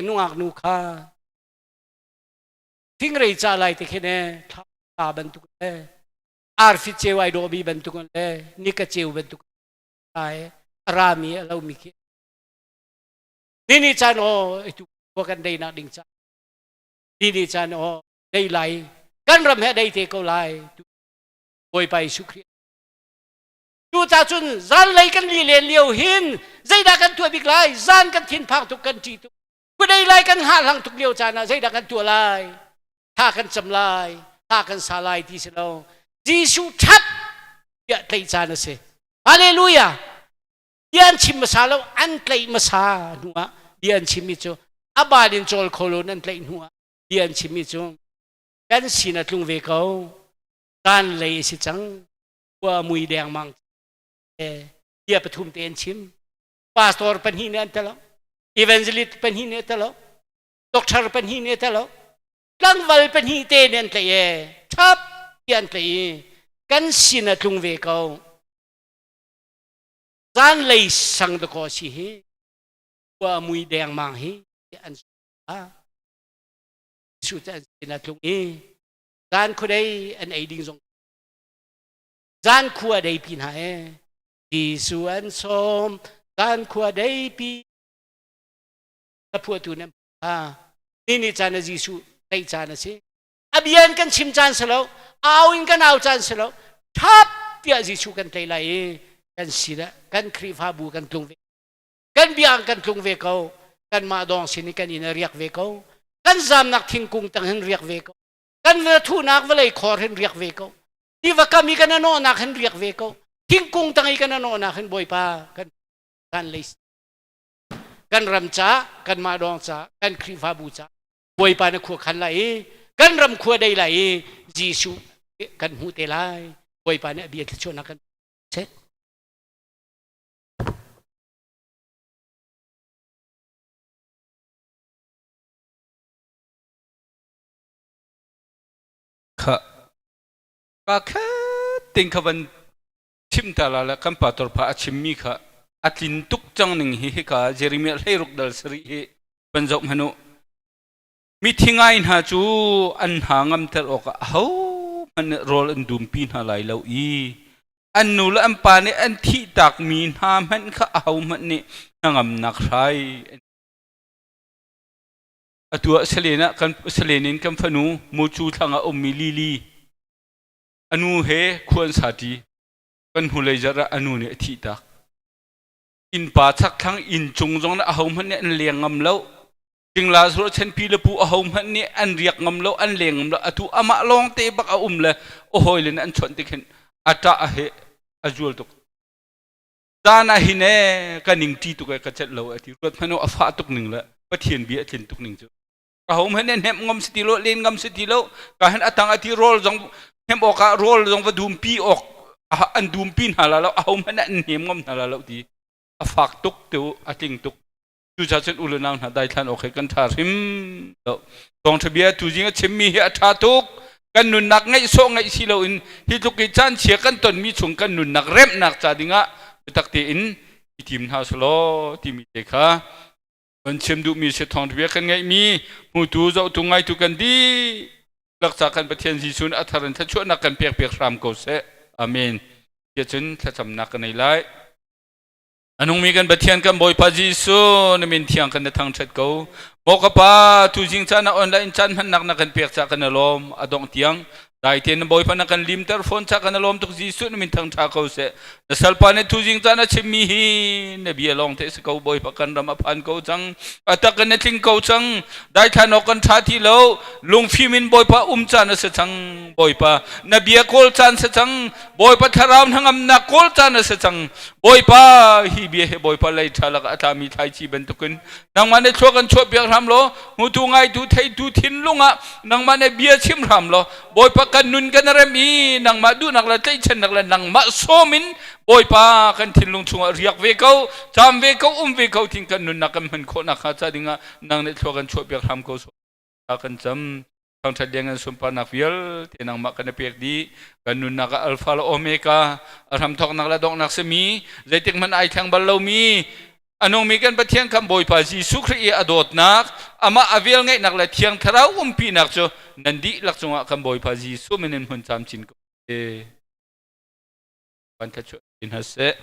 nungak nu kha fingrei ca lai te khin e thla bantuk le arfi ceu ai dawhmi bantuk le nika ceu bantuk ai a rami a lomi khi Ni ni caan aw itu kan deinak ding ca. Ni ni caan aw dei lai. Kan ram he dei te ko lai. Bawipa Jesuh Khrih. Cu ca cun zanlei kan li len lio hin zeidah kan tuah bik lai? Zan kan thinphang tuk kan ṭih tuk. Kudei lai kan hngahhlang tuk lio caan ah zeidah kan tuah lai? Thla kan cam lai, thla kan sa lai ti si lo. Jesuh ṭhat tiah tlaih caan a si. Hallelujah! Bia an chim hmasa lo, an tlaih hmasa hnuah bia an chimmi cu a bal in cawl kho lo an tlaih hnuah bia an chimmi cu kan sin a tlung ve ko. Kan lei a si cang. Khua mui dengmang. Bia pathum te an chim. Pastor pahnih nih an telo. Evangelist pahnih nih an telo. Doctor pahnih nih an telo. Tlangval pahnih te nih an tlaih e. Thap ti an tlaih i kan sin a tlung ve ko. Zanlei sang dakaw si hi khua mui dengmang hi an a su cu an sin a tlung i zan khuadei an ei ding zong zan khua dei pi hna e Jesuh an sawm zan khua dei pi ka phuahtu nan a ni ni caan a Jesuh tlaih caan a si a bia in kan chim caan si lo au in kan au caan si lo thap tiah Jesuh kan tlei lai i kan sinah kan Khrihfabu kan tlung ve kan biang kan tlung ve ko kanmah dawng sin i kan inn a riak ve ko kan zamnak thingkung tang hin riak ve ko kan thunak vawlei khor hin riak ve ko tiva kam i kan anawhnak hin riak ve ko thingkung tang i kan anawhnak hin Bawipa kan kan lei kan ram ca kanmah dawng ca kan Khrihfabu ca Bawipa na khua khan lai i. Kan ram khua dei lai i Jesuh kan hmuh te lai. Bawipa nih a bia thluachuahnak kan seh. Kha ka khat ting kha van chim ta la le kan pastor pa a chimmi kha a tlin tuk cang ning hi hika Jeremiah 16 dal sarih hi van zoh hmanh u. Mithi ngai hna cu an hna ngamter awkah ahohmanh nih rawl an dumpi hna lai lo i an nu le an pa nih an thihtakmi hna hmanh kha ahohmanh nih hnangamnak hrai an Atu ah Salen ah kan Salen in kan fanu Mucu thlang ah ummi Lili a nu he khua an sati kan hnulei zarh ah a nu nih a thihtak. Innpa chakthlang inn cung zong nih ahohmanh nih an leng ngam lo. Tingla sur chenpi le pu ahohmanh nih an riak ngam lo, an leng ngam lo. Atu amah lawng te bak a um le a hawile nih an chawnh tik hin a ṭah a he a zual tuk. Caan ah hin ee ka ning ṭi tuk ee ka celh lo a ti. Ruat hmanh u a fah tuk ning le Pathian bia a tlin tuk ning cu. Ahohmanh nih hnemh ngam si ti lo, len ngam si ti lo. Ka hin a tang a ti rawl zong hnemh awkah rawl zong va dumpi awk an dumpi hna la lo. Ahohmanh nih an hnem ngam hna la lo ti. A fak tuk tu a tling tuk. Cucaah cun u le nau hna daithlan awk hi kan ṭha hrim lo. Thawngṭha bia tuzing a chimmi hi a ṭha tuk. Kan nunnak ngaih sawh ngaih si loin hi tluk i caan chia kan tonmi chung kan nunnak remhnak ca dingah biatak tein i tim hna selaw timi te kha kan chim duhmi si. Thawngṭha bia kan ngeihmi hmutu zohtu ngaitu kan dihlak ca kan Pathian Jesuh nih a thar in thluachuahnak kan pek piak hram ko seh. Amen. Tiah cun thlacamnak ka nei lai. A nungmi kan Pathian kan Bawipa Jesuh na min thiang kan na thangṭhat ko. Maw ka Pa, tuzing caan ah online caan hmannak na kan pek ca kan i lawm. A dongh tiang dai tein na Bawipa na kan limter fawn ca kan i lawm tuk. Jesuh na min thangṭha ko seh. Na salpa nih tuzing caan a chimmi hi na bia lawng te si ko. Bawipa kan ram a phan ko cang. A tak in a tling ko cang. Daithlan awk kan ṭha ti lo. Lungfim in Bawipa um caan a si cang. Bawipa na bia kawl caan si cang. Bawipa thlarau hnangamnak kawl caan a si cang. Bawipa hi bia hi Bawipa lei ṭha lakah a tlami thlaici bantukin nangmah nih thlua kan chuahpiak hram law hmutu ngaitu theitu thinlung ah nangmah nih bia chim hram law Bawipa kan nun kan rem i nangmah duhnak le tlaihchannak le nangmah sawm in Bawipa kan thinlung chungah riak ve ko caam ve ko um ve ko tin kan nunnak kan hman khawh nakhnga ca dingah nang nih thlua kan chuahpiak hram ko kan cam. Thangṭhat lianngan sunparnak vialte nangmah kan i pek dih. Kan nunnak ah Alpha le Omega, a hramthawknak le donghnak simi, zeitik hmanh ai thleng bal lomi, a nungmi kan Pathian kan Bawipa Jesuh Khrih i a dawtnak, amah a velngeihnak le Thiang Thlarau umpinak cu nan dihlak cungah kan Bawipa Jesuh min in hmun camcin ko seh. Van thluachuah in hna seh.